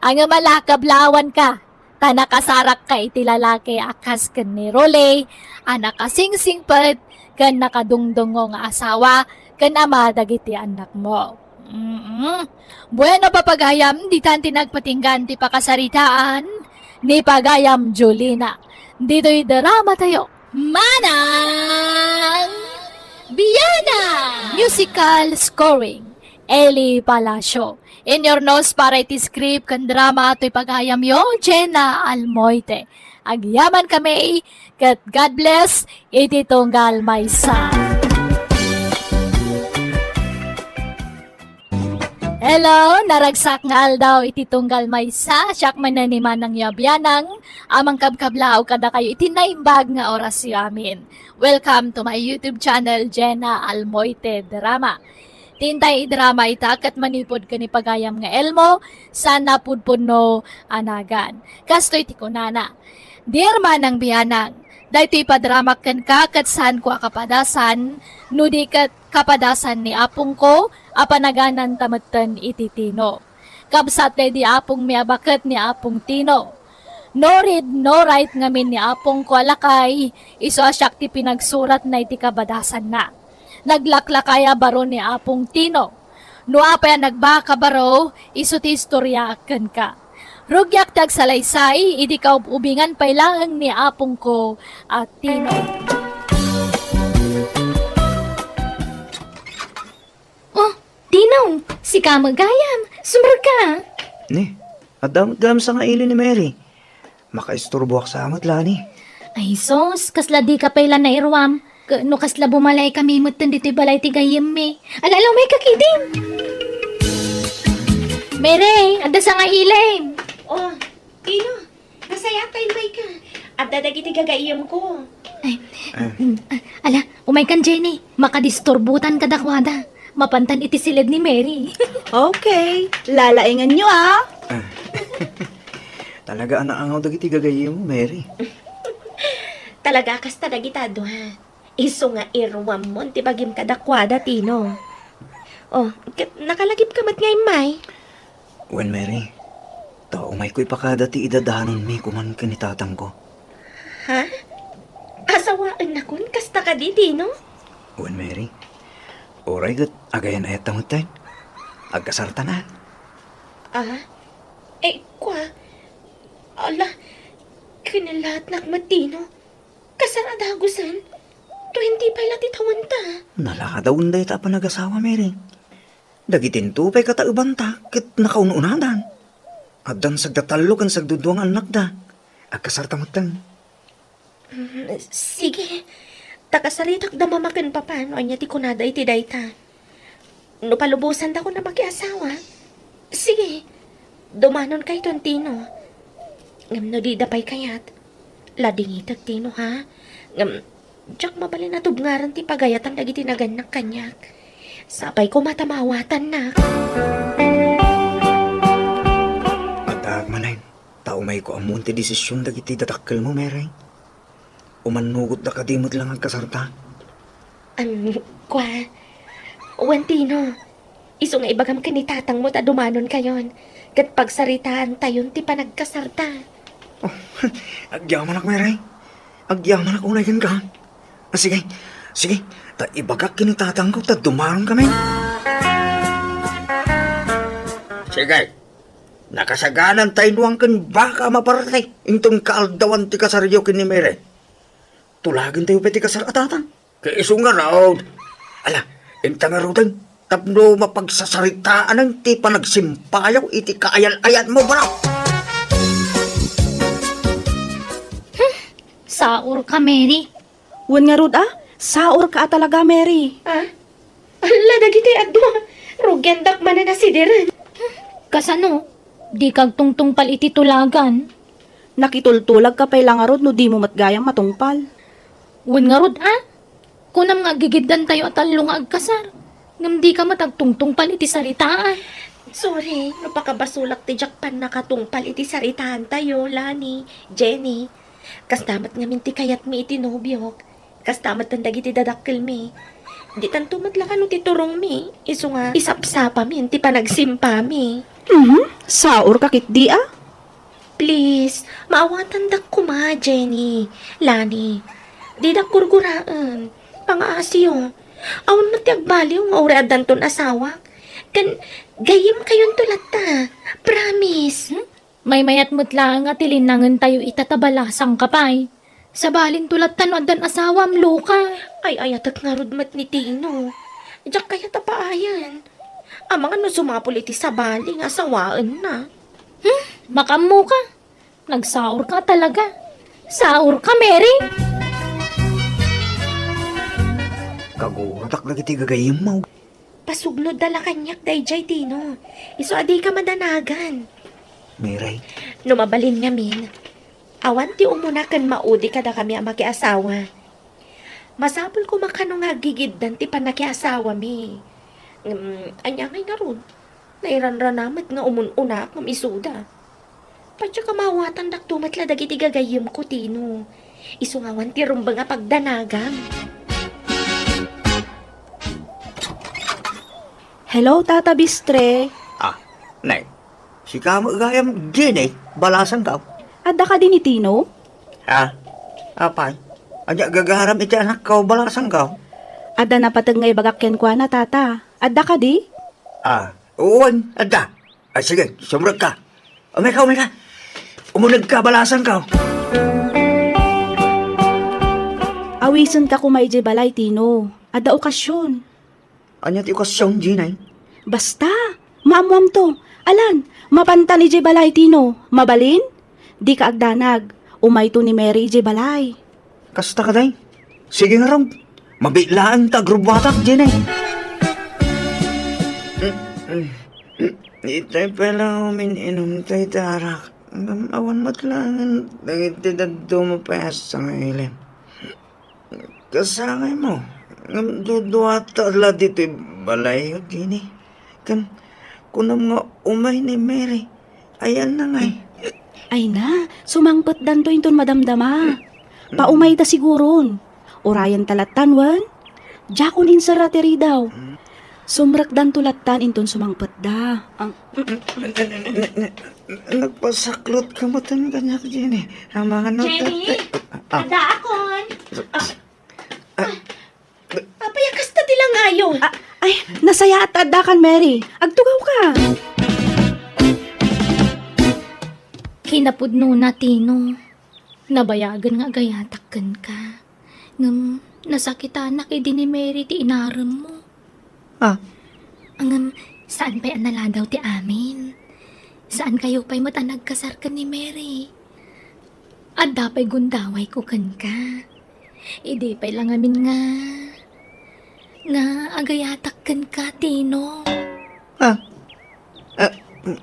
Ngem ala, kablawanka. Ta nakasarakka iti lalaki a kas ken ni Rolly, a nakasingsingpet ken nakadungdungngo nga asawa ken ama dagiti annakmo. Mm. Bueno, papagayam, ditan ti nagpatinggan ti pakasaritaan ni Pagayam Jolina. Ditoy drama tayo. Manang Biana! Musical scoring, Eli Palacio. Inyurnos para iti script ken drama toy pagayamyo, Jenna Almoite. Agyaman kami, ket God bless iti tunggal maysa. Hello, naragsak nga aldaw iti tunggal maysa, siak manen ni Manang Yabianang, a mangkabkablaaw kadakayo iti naimbag nga orasyo amin. Welcome to my YouTube channel, Jenna Almoite Drama. Ti intay idrama ita ket manipud ken ni pagayam nga Elmo, saan a pudpudno a nagan. Kastoy ti kunana, Dear Manang Bianang, daytoy ipadramak kenka ket saanko a kapadasan, no di ket kapadasan ni apongko a panagananta metten iti Tino. Kabsat daydi apongmi a baket ni Apong Tino. No read, no write ngamin ni apongko a lakay, isu a siak ti pinagsuratna iti kabadasanna. Naglaklakay a baro ni Apong Tino. No apay a nagbaka baro, isu ti istorya kenka. Rugiak ti agsalaysay, idi kaub-ubingan pay laeng ni apongko a Tino. Oh, Tino, sika met gayam, sumrekka. Ni, adda met gayam sangaili ni Mary. Makaisturboak sa met la ni. Ay sus, kasla dika pay la nairuam. Ke-, no kasla bumalaykami metten ditoy balay ti gayyemmi. Ala, ala, umayka ketdin. Mary, adda sangailim. Oh, Tino, nasayaat ta immayka. Adda dagiti gagayyemko. Ay, ah, ala, umaykan, Jenny. Makadisturbotan kadakuada. Mapantan iti siled ni Mary. Okay, lalainganyo, ah. Ah. Talaga a naangaw dagiti gagayyemmo, Mary. Talaga kasta dagita a dua. Isu nga iruammon ti bagim kadakuada, Tino. Oh, ket nakalagipka met nga immay? Wen, Mary, ta umayko ipakada ti idadanonmi koman ken ni tatangko. Ha? Asawaennakon kasta kadi, Tino? Wen, Mary, uray ket agayan-ayatta metten. Agkasartana. Ah? Eh, kua? Ala, kinalaatnak met, Tino. Kasar a dagusen? Twenty-five la ti tawenta. Naladawen dayta a panagasawa, Mary. Dagitinto pay kataebanta ket nakaun-unadan. Addan sagda tallo ken sagdudua nga annakda. Agkasarta metten. Mm, sige. Ta kasaritakda mama ken papa no ania ti kunada iti dayta. No palubosandakon a makiasawa, sige, dumanonkayton, Tino. Ngem no dida pay kayat, ladingitek, Tino, ha? Ngem, diak mabalin a tubngaran ti pagayatan dagiti nagannak kaniak. Sapay koma ta maawatannak. Addaak manen, ta umayko ammon ti desision dagiti dadakkelmo, Mary. Umannugotda kadi met la nga agkasarta? Am, kua, wen, Tino, isu nga ibagam ken ni tatangmo ta dumanonkayon, ket pagsaritaantayon ti panagkasarta. Oh, agyamanak, Mary. Agyamanak unay kenka. Ah, sige, sige, ta ibagak ken ni tatangko ta dumanonkami. Sige, nakasaganantayno ken baka a maparti inton kaaldawan ti kasaryo ken ni Mary. Tulagentayo pay ti kasar a tatang. Ket isu ngarud. Ala, inta ngaruden, tapno mapagsasaritaanna ti panagsimpayo iti kaayal-ayatmo, bro. Saor ka, Mary. Wen ngarud a, saor ka a talaga, Mary. Ah? Alla, dagiti adua, rugiandak manen a sideren. Kasano? Dika agtungtungpal iti tulagan? Nakitultulag ka pay la ngarud no dimo met gayam matungpal. Wen ngarud a? Kunam nga aggigiddantayo a tallo nga agkasar, ngem dika met agtungtungpal iti saritaan. Sorry, no pakabasolak ti diak pannakatungpal iti saritaantayo, Lani, Jenny. Kasta met ngamin ti kayatmi iti nobiok. Kasta met dagiti dadakkelmi. Ditanto met la kano ti turongmi, isu nga isapsapami ti panagsimpami. Mhm, saor ka ketdi a? Please, maawatandak koma, Jenny, Lani. Didak gurguraen. Pangaasiyo. Awan met ti agbaliw nga uray addanton asawak. Ken gayyemkayonto latta. Promise. Hmm? Maymayat met laeng a tilinnangentayo ita ta balasangka pay. Sabalinto latta no addan asawam, Luka. Ay-ayatek ngarud met ni Tino. Diak kayat a paayen. Amangan no sumapul iti sabali nga asawaenna. Hmm? Makaammoka. Nagsaor ka talaga. Saor ka, Mary. Kagurotak dagiti gagayyemmo. Pasuglodda la kaniak daydiay, Tino. Isu a dika madanagan. Mary. No mabalin ngamin, awan ti umuna ken maudi kadakami a makiasawa. Masapul koma kano nga aggigiddan ti pannakiasawami. Ngem, ania ngay ngarud? Nairanrana met nga umun-unaak ngem isuda. Padiak a maawatandakto met la dagiti gagayyemko, Tino. Isu nga awan ti rumbeng a pagdanagam. Hello, Tata Bistre. Ah, Nay. Sika met gayam, Jenny, balasangko. Adda kadi ni Tino? Ha? Apay? Ania gagaram iti anakko, balasangko? Adda napateg nga ibagak kenkuana, Tata. Adda kadi? Ah, wen, adda. Ah, sige, sumrekka. Umayka, umayka. Umunegka, balasangko. Awisenka koma idiay balay, Tino. Adda okasion. Ania ti okasion, Jenny? Basta, maammoamto. Alan, mapantan idiay balay, Tino. Mabalin? Dika agdanag. Umayto ni Mary idiay balay. Kasta kadi? Sige ngarud. Mabiit laeng ta agrubbuatak, Jenny. Itay pay la umin-inum tayo iti arak. Ngem awan met laengen dagiti dadduma pay a sangilem. Kasangaymo, ngem duduata la ditoy balayyo, Jenny. Ken kunam nga umay ni Mary. Ayanna ngay. Ay na, sumangpetdanto inton madamdama. Paumayda siguron. Urayenta lattan, wen? Diakon inserra ti ridaw. Sumrekdanto lattan inton sumangpetda. Ang Nagpasaklot ka met kaniak, Jenny. Amangan no Jenny? Tatay. Ah. Addaakon. Ah. Ah. Apay a kasta ti langayo? Ah, ay, nasayaat ta addakan, Mary. Agtugaw ka. Kinapudnona, Tino. Nabayagen nga agayatak kenka. Ngem, nasakitanak idi ni Mary ti inaremmo. Ah. Ngem, saan pay a naladaw ti amin. Saankayo pay met a nagkasar ken ni Mary? Adda pay gundawayko kenka. Idi pay la ngamin nga, nga agayatak kenka, Tino. Ah, ah,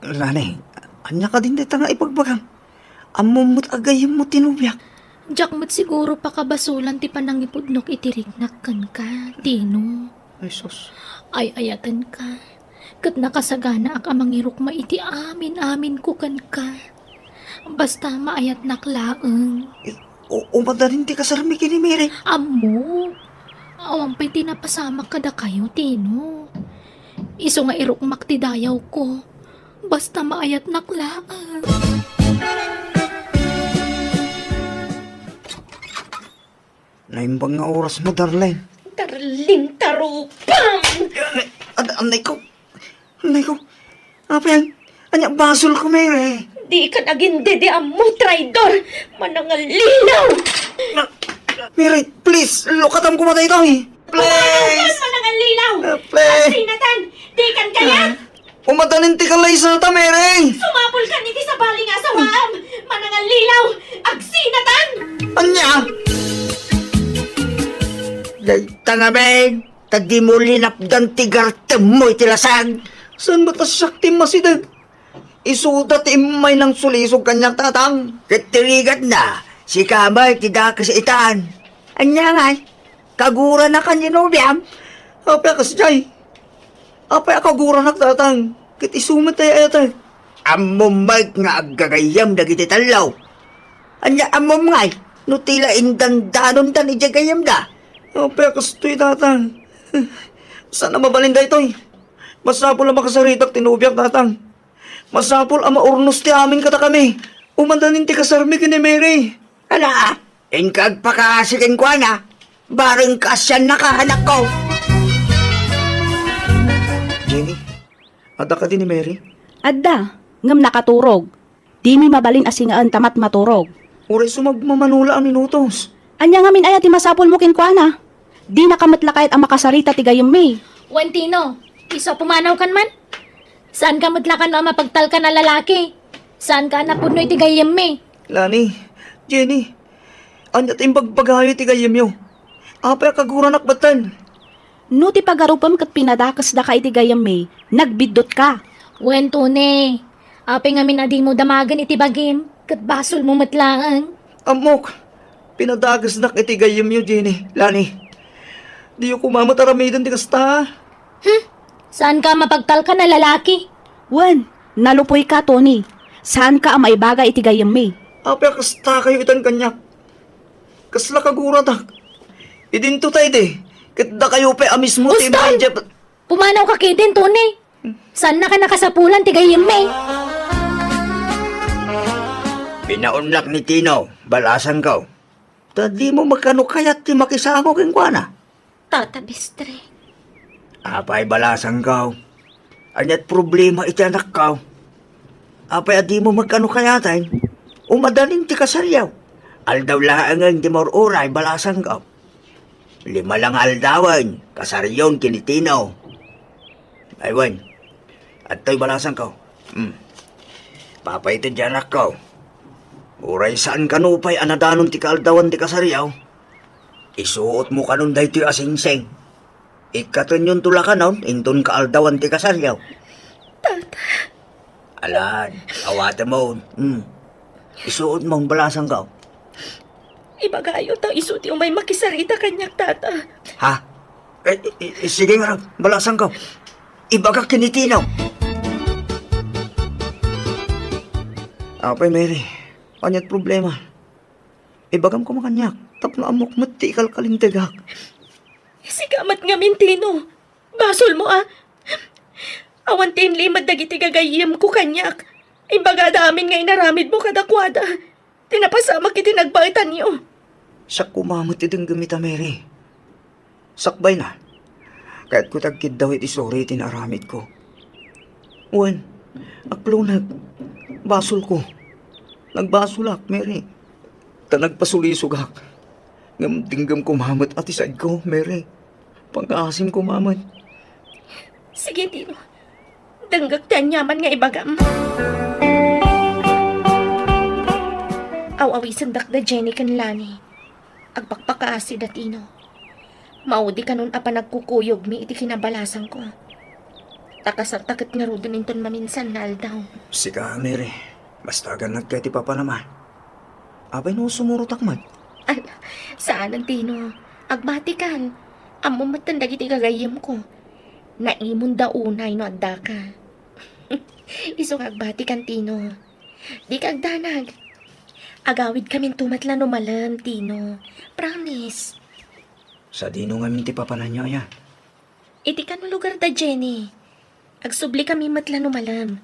Lani, ania kadin dayta nga ibagbagam? Ammom met a gayyemmo ti nobiak. Diak met siguro pakabasolan ti panangipudnok iti riknak kenka, Tino. Ay, sus. Ay-ayatenka. Ket nakasaganaak a mangirukma iti amin-aminko kenka. Basta maayatnak laeng. Eh, u-, umadanin ti kasarmi ken ni Mary. Ammo. Awan pay ti napasamak kadakayo, Tino. Isu nga irukmak ti dayawko. Basta maayatnak laeng. Naimbag nga oras mo, darling. Darling, tarupam! Ad-, anay ko. Anay ko. Apay, ania basol ko, Mary? Dikan agindediammo, traidor! Manangallilaw! Na, Mary, please, lukatam ko matay to, eh. Please! Manangallilaw! Ah, please! Sinatan! Dikan kayat! Ah. Umadanin ti kalaysata, Mary! Sumapulkan iti sabali nga asawaam! Manangallilaw! Agsinatan! Ania? Dayta ngamin, ta dimo linapdan ti gartemmo iti lasag. Saan met a siak ti masideg? Isuda ti immay nangsulisog kaniak, tatang. Ket ti rigatna, sika met ti dakes itan. Ania ngay? Kaguranakan ni nobiam? Apay a kasdiay? Apay a kaguranak, tatang? Ket isu met ti ay-ayatek. Ammom met nga aggagayyem dagiti tallo. Ania ammom ngay no ti la indandanondan idiay gayyemda? Apay a kastoy, tatang? Saan a mabalin daytoy? Masapul a makasaritak ti nobiak, tatang. Masapul a maurnos ti amin kadakami. Umadanin ti kasarmi ken ni Mary. Ala, inka agpakaasi kenkuana. Bareng kaasiannaka, anakko. Jenny, adda kadi ni Mary? Adda, ngem nakaturog. Dimi mabalin a singaen ta matmaturog. Uray sumagmamanola a minutos. Ania ngamin aya ti masapulmo kenkuana? Dinaka met la kayat a makasarita ti gayyemmi. Wen, Tino, isu a pumanawkan man? Saanka met la kano a mapagtalkan a lalaki? Saanka a napudno iti gayyemmi? Lani, Jenny, ania ti imbagbagayo iti gayyemyo? Apay a kaguranak batten? No ti pagarupem ket pinadakesdaka iti gayyemmi, nagbiddutka. Wen, Tony, apay ngamin a dimo damagen iti bagim, ket basolmo met laeng. Ammok, pinadakesdak iti gayyemyo, Jenny, Lani. Diyo koma met aramiden ti kasta. Hmm? Saanka a mapagtalkan a lalaki? Wen, nalupoyka, Tony. Saanka a maibaga iti gayyemmi. Apay a kastakayo itan kaniak? Kasla kaguratak. Idinto ta idi, ket dakayo pay a mismo ti Uston! Immediate. Pumanawka ketdin, Tony. Saannaka a nakasapulan ti gayyemmi. Pinaunlak ni Tino, balasangko. Ta dimo met kano kayat ti makisango kenkuana? Tata Mestre. Apay, balasangko? Ania't problema iti anakko? Apay a dimo met kano kayaten? Umadanin ti kasaryo. Aldaw laengen ti maur-uray, balasangko. Lima la nga aldawen, kasaryon ken ni Tino. Ay wen, adtoy balasangko. Hmm. Papaited ti anakko. Uray saan kano pay a nadanon ti kaaldawan ti kasaryo, isuotmo kanon daytoy a singsing. Ikkatenyonto la kanon inton kaaldawan ti kasaryo. Tata. Alan, awatemon. Hmm. Isuotmon, balasangko. Ibagayo ta isu ti umay makisarita kaniak, Tata. Ha? Eh, i-, i-, sige ngarud, balasangko. Ibagak ken ni Tino. Apay, Mary, ania't problema? Ibagam koma kaniak, tapno ammok met ti ikalkalintegak. Sika met ngamin, Tino. Basolmo a. Awan ti inlimed dagiti gagayyemko kaniak. Imbagada amin nga inaramidmo kadakuada ti napasamak iti nagbaetanyo. Siak koma met ti denggem ita, Mary. Sakbayna, kayatko ti agkiddaw iti suri ti naaramidko. Wen, akloneg, basolko. Nagbasolak, Mary. Ta nagpasulisogak. Ngem denggem koma met a ti saidko, Mary. Pangngaasim koma met. Sige, Tino. Denggek ti aniaman nga ibagam. Aw-awisendak da Jenny ken Lani. Agpakpakaasi da Tino. Maudi kanon a panagkukuyogmi iti kinabalasangko. Ta kasarta ket ngaruden inton maminsan nga aldaw. Sika, Mary, basta agannadka iti papanam a. Apay no sumurotak met? Ala, saanen, Tino. Agbatikan. Ammom metten dagiti gagayyemko. Naimonda unay no addaka. Isu nga agbatikan, Tino. Dika agdanag. Agawidkaminto met la no malem, Tino. Promise. Sadino ngamin ti papananyo, aya? Iti kano lugar da Jenny. Agsublikami met la no malem.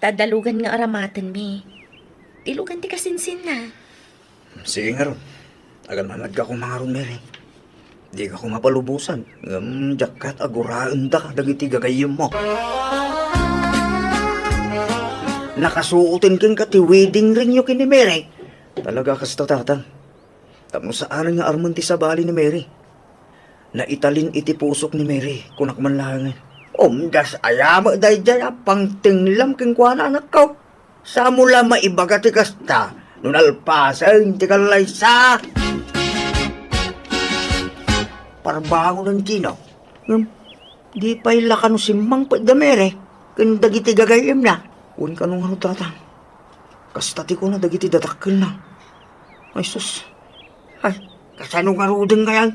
Ta adda lugan nga aramatenmi. Ti lugan ti kasinsinna. Sige ngarud. Agannadka koma ngarud, Mary. Dika koma palubosan, ngem diak ket aguraenda dagiti gagayyemmo. Nakasuoten kenka ti wedding ringyo ken ni Mary. Talaga kasta, Tatang. Tapno saanen nga armen ti sabali ni Mary. Naitalin iti pusok ni Mary, kunak man laengen. Umdas aya met daydiay a pangtenglam kenkuana, anakko. Saanmo la maibaga ti kasta no nalpasen ti kallaysa? Parbangonen, Tino. Ngem, di pay la kano simmangpet da Mary ken dagiti gagayyemna? Wen kano ngarud, Tatang. Kasta ti kuna dagiti dadakkelna. Ay, sus. Ay, kasano ngaruden ngayan?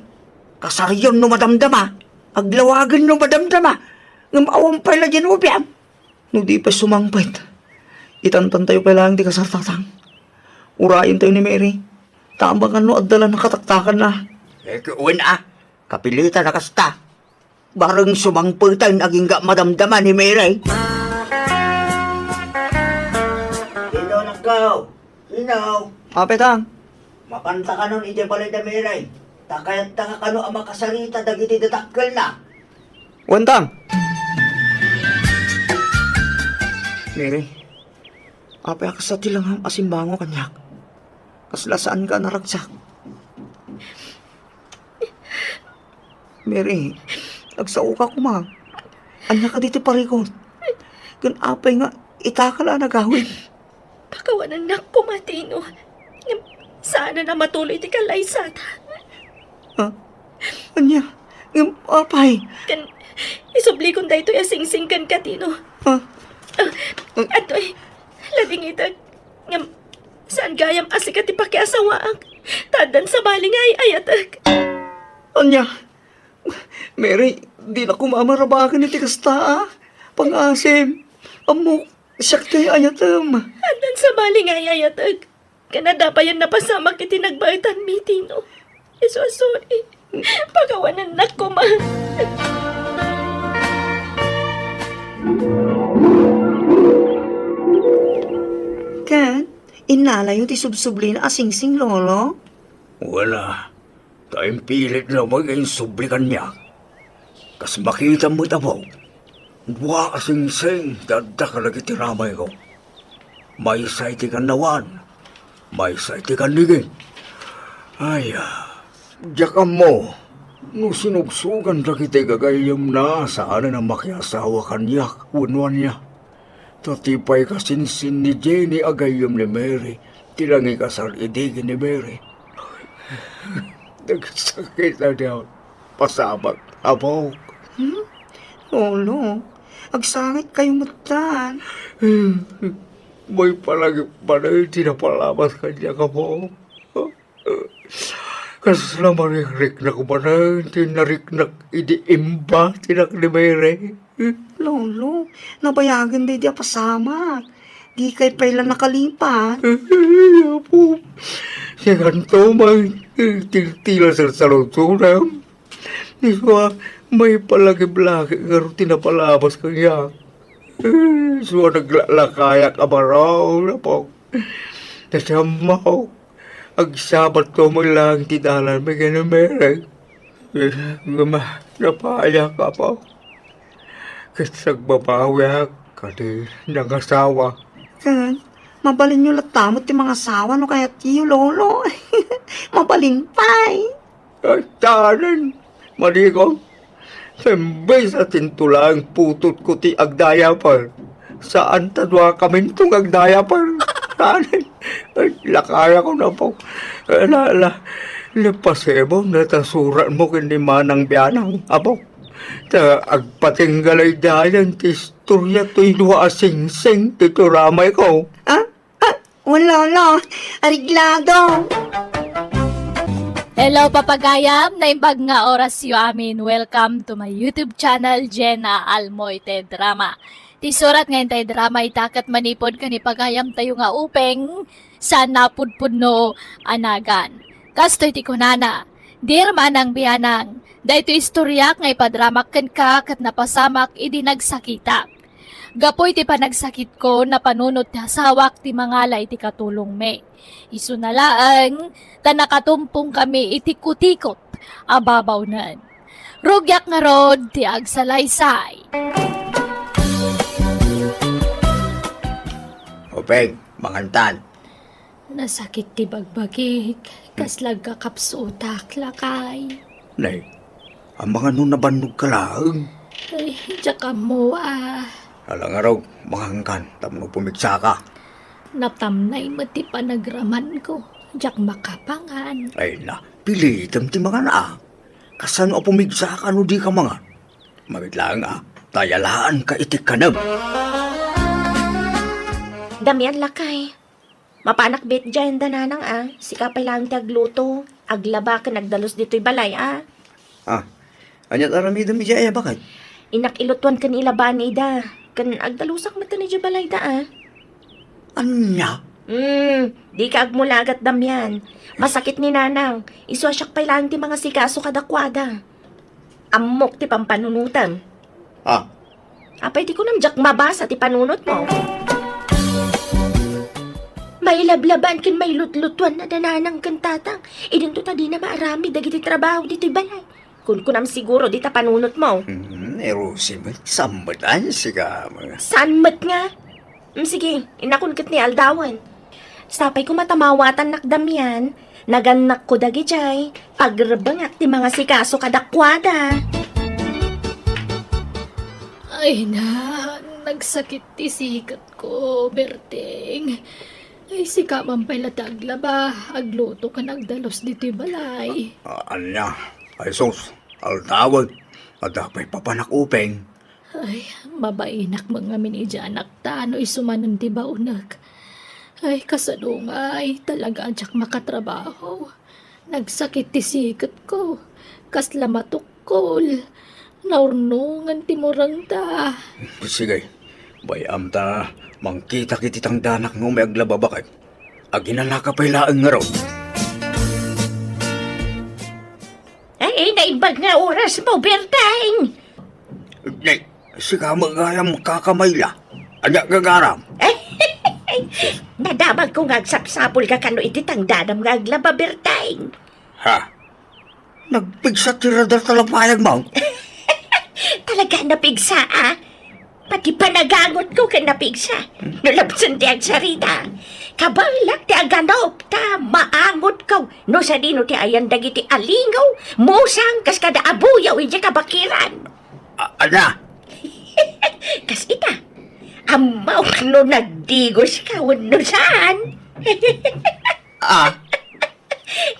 Kasaryon no madamdama. Aglawagen no madamdama. Ngem awan pay la diay nobiam. No di pay sumangpet, itantantayo pay laeng ti kasar, Tatang. Urayentayo ni Mary. Ta amangan no adda la nakataktakanna. Eh, wen a, kapilitan a kasta. Bareng sumangpeten agingga madamdama ni Mary. Sino, anakko? Sino? Apay, Tang. Mapanta kanon idiay balay da Mary. Ta kayatta nga kano a makasarita dagiti dadakkelna. Wen, Tang. Mary, apay a kasta ti langam a simbango kaniak? Kasla saanka a naragsak? Mary, agsaoka koma. Ania kadi ti parikut? Ken apay nga itaka la a nagawid? Pakawanennak koma, Tino. Ngem saanen a matuloy ti kallaysata. Ha? Ania? Ngem apay? Ken isublikon daytoy a singsing kenka, Tino. Ha? Ah, adtoy, ladingitek. Ngem saan gayam a sika ti pakiasawaak, ta addan sabali nga ay-ayatek. Ania? Mary, dina koma marabaken iti kasta a pangasim. Ammok, siak ti ay-ayatem. Addan sabali nga ay-ayatek. Ken adda payen napasamak iti nagbaetanmi, Tino. Isu a sorry. Pakawanennak koma. Ken, innalayo ti subsublina a singsing, Lolo? Wala. Ta impilit laeng nga insubli kaniak. Kas makitam met, Apo, dua a singsing ti adda kadagiti ramayko. Maysa iti kannawan, maysa iti kannigin. Ay, ah, diak ammo no sinugsugan dagiti gagayyemna saanen a makiasawa kaniak wenno ania. Ta ti pay kasinsin ni Jenny a gayyem ni Mary ti nangikasar idi ken ni Mary. Nagsakit a diak pasamak, Apo. Hmm? Lolo, agsangitkayo metten. Maypalagip manen ti napalabas kaniak, Apo. Kasla marikriknak manen ti nariknak idi imbatinak ni Mary. Lolo, nabayagen daydi a pasamak. Dikay pay la nakalipat. Ay, Apo, sikanto man, tiltila sa saludsonem. Isua, maypalagip-lagip ngarud ti napalabas kaniak. Isua, naglalakayak a baro, Apo. Nasiammok. Agsabatto met laeng ti dalanmi ken ni Mary. Ngem napaayka, Apo. Ket agbabawiak kadi nangasawa. Ken, mabalinyo latta met ti mangasawa no kayatyo, Lolo. Mabalin pay. Ay, saanen, Mariko. Imbes a tinto laeng putotko ti agdiaper, saan ta duakaminto nga agdiaper. Tanay, ay, lakayakon, Apo. Ala, ala, napasibon ta suratmo ken ni Manang Bianang, Apo. Ta agpatingga laydayan ti istorya toy dua a singsing ti turamayko. Ah? Ah, wala, wala. Areglado. Hello, papagayam. Naimbag nga orasyo amin. Welcome to my YouTube channel, Jenna Almoite Drama. Ti surat nga intay drama ita ket manipud ken ni pagayamtayo nga Upeng, saan napudpudno a nagan. Kastoy ti kunana, Dear Manang Bianang, daytoy istoryak nga ipadramak kenka ket napasamak idi nagsakitak. Gapu iti panagsakitko, napanunot ti asawak ti mangala iti katulongmi. Isuna laeng, ta nakatumpong kami iti kutikot a babawnen. Rugiak ngarud ti agsalaysay. Upeng, mangantan. Nasakit ti bagbagik, kasla agkakapsutak, lakay. Nay, amangan no nabannogka laeng? Ay, diak ammo, ah. Ala ngarud, mangankan, tapno pumigsaka. Natamnay met ti panagramanko, diak makapangan. Ay na, pilitem ti mangan, ah. Kasano a pumigsaka no dika mangan? Mabiit laeng, ah, ta ayalaanka iti kanem. Damian, lakay. Mapanak bet diay anda nanang, ah. Sika pay laeng ti agluto, aglaba ken agdalus ditoy balay, ah. Ah, ania ti aramidem idiay a baket? Innak ilutuan ken ilabaan ida, ken agdalusak met idiay balayda, ah. Ania? Hmm, dika agmulagat, Damian. Masakit ni nanang. Isu a siak pay laeng ti mangasikaso kadakuada. Ammok ti pampanunotem. Ah. Apay ti kunam, diak mabasa ti panunotmo? Mailablabaan ken mailutlutuan a da nanang ken tatang. Idinto ta dina maaramid dagiti trabaho ditoy balay. Kunkunam siguro dita panunotmo. Hmm, ni Rosie met, saan met, ay, sika, mga. Saan met nga? Mm, sige, innakon ket ni aldawen. Sapay koma ta mawatannak, Damian, nagannakko dagidiay, agrebengak ti mangasikaso kadakuada. Ay na, nagsakit ti siketko, Berteng. Ay, sika man pay la ti aglaba, agluto ken agdalus ditoy balay. A-, ania? Ay sus, aldawen, adda pay papanak Upeng. Ay, mabainak met ngamin idiay anakta no isu manen ti baonek. Ay, kasadungay, talaga a diak makatrabaho. Nagsakit ti siketko. Kasla matukkol. Naurnongen ti murengta. Sige, bay-am ta mangkitak iti tangdanak nga umay aglaba baket. Aginanaka pay laeng ngarud. Ay, ay, naimbag nga orasmo, Berteng. Nay, sika met gayam kakamayla. Ania gagaram? Nadamagko nga agsapsapulka kano iti tangdanam nga aglaba, Berteng. Ha? Nagpigsa ti radar ta lapayagmo? Talaga napigsa, a? Pati panagangotko ket napigsa. No lapsen ti agsarita, kabaelak ti aganup ta maangotko no sadino ti ayan dagiti alingaw, musang, kas kada abuyaw idiay kabakiran. A-, ania? Kas ita, ammok no nagdigoska wenno saan. Ah?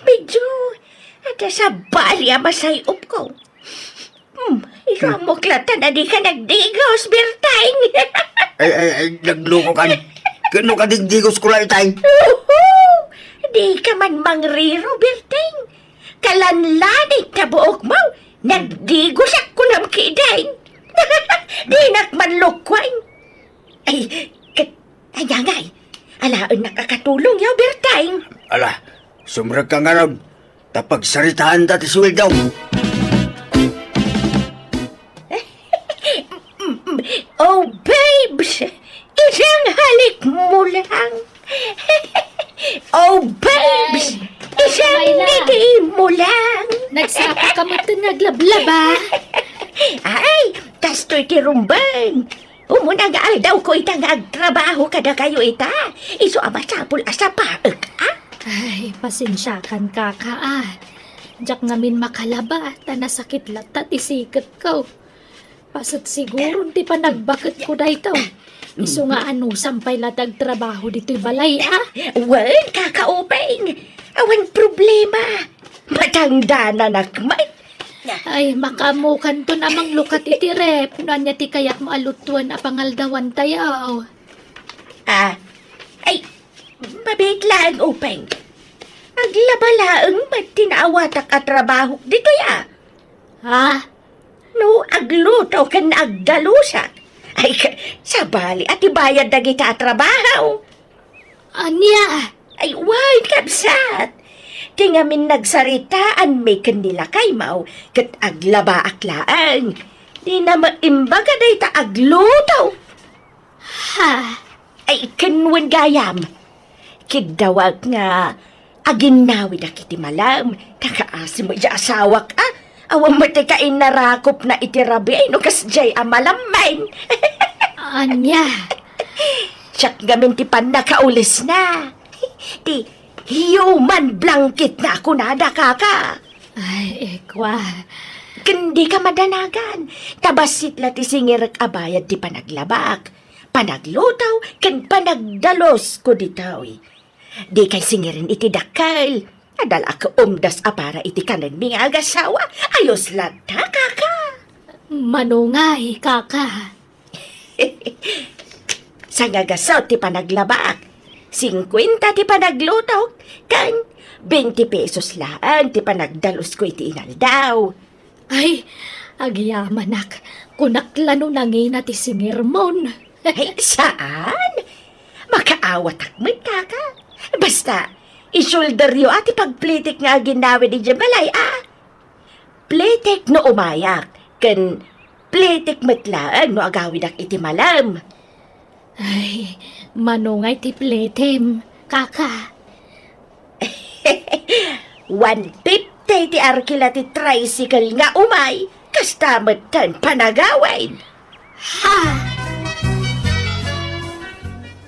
Medyo adda sabali a masay-opko. Hmm, ikaw, hmm, ammok latta a dika nagdigos, Berteng. Ay, ay, ay, naglukokan. Ket no kadigdigosko la itay? Uhu! Dika man mangriro, Berteng. Kalanlaning ta buokmo, nagdigosak kunam ketdin. Dinak man lukuan. Ay, ket, ania ngay? Alaennak a katulongyo, Berteng. Ala, sumrekka ngarud. Ta pagsaritaanda ti suweldom. Oh, babes! Isang halik mo lang. Oh, babes! Ay, isang ay na. Ngiti mo lang. Nagsaka ka met nga aglablaba. Ay, kastoy ti rumbeng. Umuna nga aldawko ita nga agtrabaho kadakayo ita. Isu a masapul a sapaek, a? Ay, pasensiakan, kaka, a. Diak ngamin makalaba, ta nasakit latta ti siketko. Paset siguron ti panagbaketko daytoy. Isu nga anusam pay la ti agtrabaho ditoy balay, a? Wen, Kaka Upeng. Awan problema. Matangdananak met. Ay, makaammokanton a manglukat iti ref no ania ti kayatmo a lutoen a pangaldawantayo. A, ay, mabiit laeng, Upeng. Aglaba laeng met ti naawatak a trabahok ditoy, a. Ha? No agluto ken agdalusak, ay, ka-, sabali a ti bayad dagita a trabaho. Ania? Ay, wen, kabsat. Ti ngamin nagsaritaanmi ken ni lakaymo, ket aglabaak laeng. Dina met imbaga dayta agluto. Ha? Ay, ken wen gayam. Kiddawak nga aginnawidak iti malam. Nakaasi met diay asawak, a. Awan met ti kainarakopna iti rabii no kasdiay a malam, men. Ania? Siak ngamin ti pannakaulisna. Ti human blanketna a kunada, Kaka. Ay, ikwa. Ken dika madanagan. Ta bassit la ti singirek a bayad ti panaglabak, panagluto, ken panagdalusko ditoy. Dikay singiren iti dakkel. Adda la a kaumdas a para iti kanenmi nga agasawa. Ayos latta, Kaka. Mano ngay, Kaka? Sangagaso ti panaglabak, singkuenta ti panaglutok, ken benti pesos laeng ti panagdalusko iti inaldaw. Ay, agyamanak, kunak la no nangina ti singirmon. Ay, saan? Makaawatak met, Kaka. Basta, isulderyo a ti pagplitek nga aginawid idiay balay, a. Plitek no umayak, ken plitek met laeng no agawidak iti malam. Ay, mano ngay ti plitem, Kaka? One fifty ti arkila ti tricycle nga umay, kasta met ten panagawid. Ha?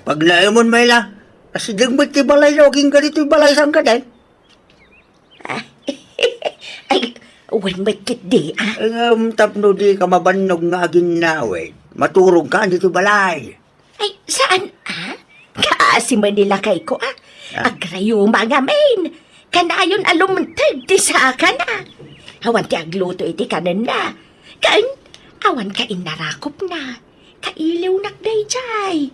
Pagnaemon, Mayla, asideg met ti balayyo agingga ditoy balay sangkad, eh. Ay, wen met ketdi, a. Ngem tapno dika mabannog nga aginnawid, maturogka ditoy balay. Ay, saan, a? Kaasi met ni lakayko, a. A. Agrayuma ngamin. Kanayon a lumteg ti sakana. Awan ti agluto iti kanenna. Ken, awan ka innarakopna. Kailiwnak daydiay.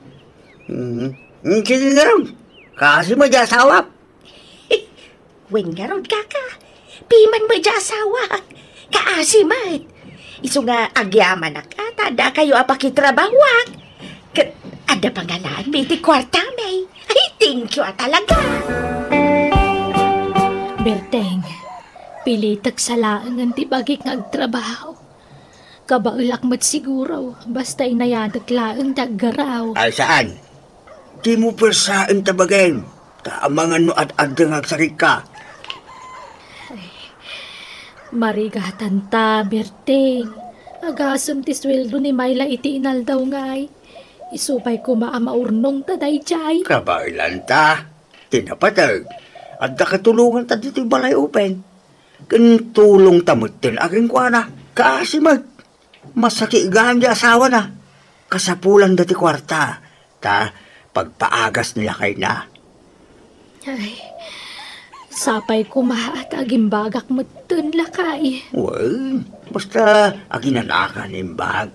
Mm. Mm, sige ngarud. Kaasi met diay asawak. Wen ngarud, Kaka. Piman met diay asawak. Kaasi met. Isu nga agyamanak a ta addakayo a pakitrabahoak. Ket adda pangalaanmi iti kuartami. Ay, thank you a talaga. Berteng, pilitek sa laengen ti bagik nga agtrabaho. Kabaelak met siguro, basta inayadek laeng ti aggaraw. Ay, saan? Dimo persaen ta bagim, ta amangan no ad-adda nga agsarigka. Ay, marigatan ta, Berteng. Agasem ti sueldo ni Mayla iti inaldaw ngay. Isu pay koma a maurnong ta daydiay. Kabaelan ta. Ti napateg, adda katulongan ta ditoy balay Upeng. Ken tulong ta metten a kenkuana, kaasi met. Masakit gayam ti asawana. Kasapulan da ti kuarta, ta pagpaagas ni lakayna. Ay, sapay koma ta agimbagak metten, lakay. Wen, basta aginanaka nga imbag.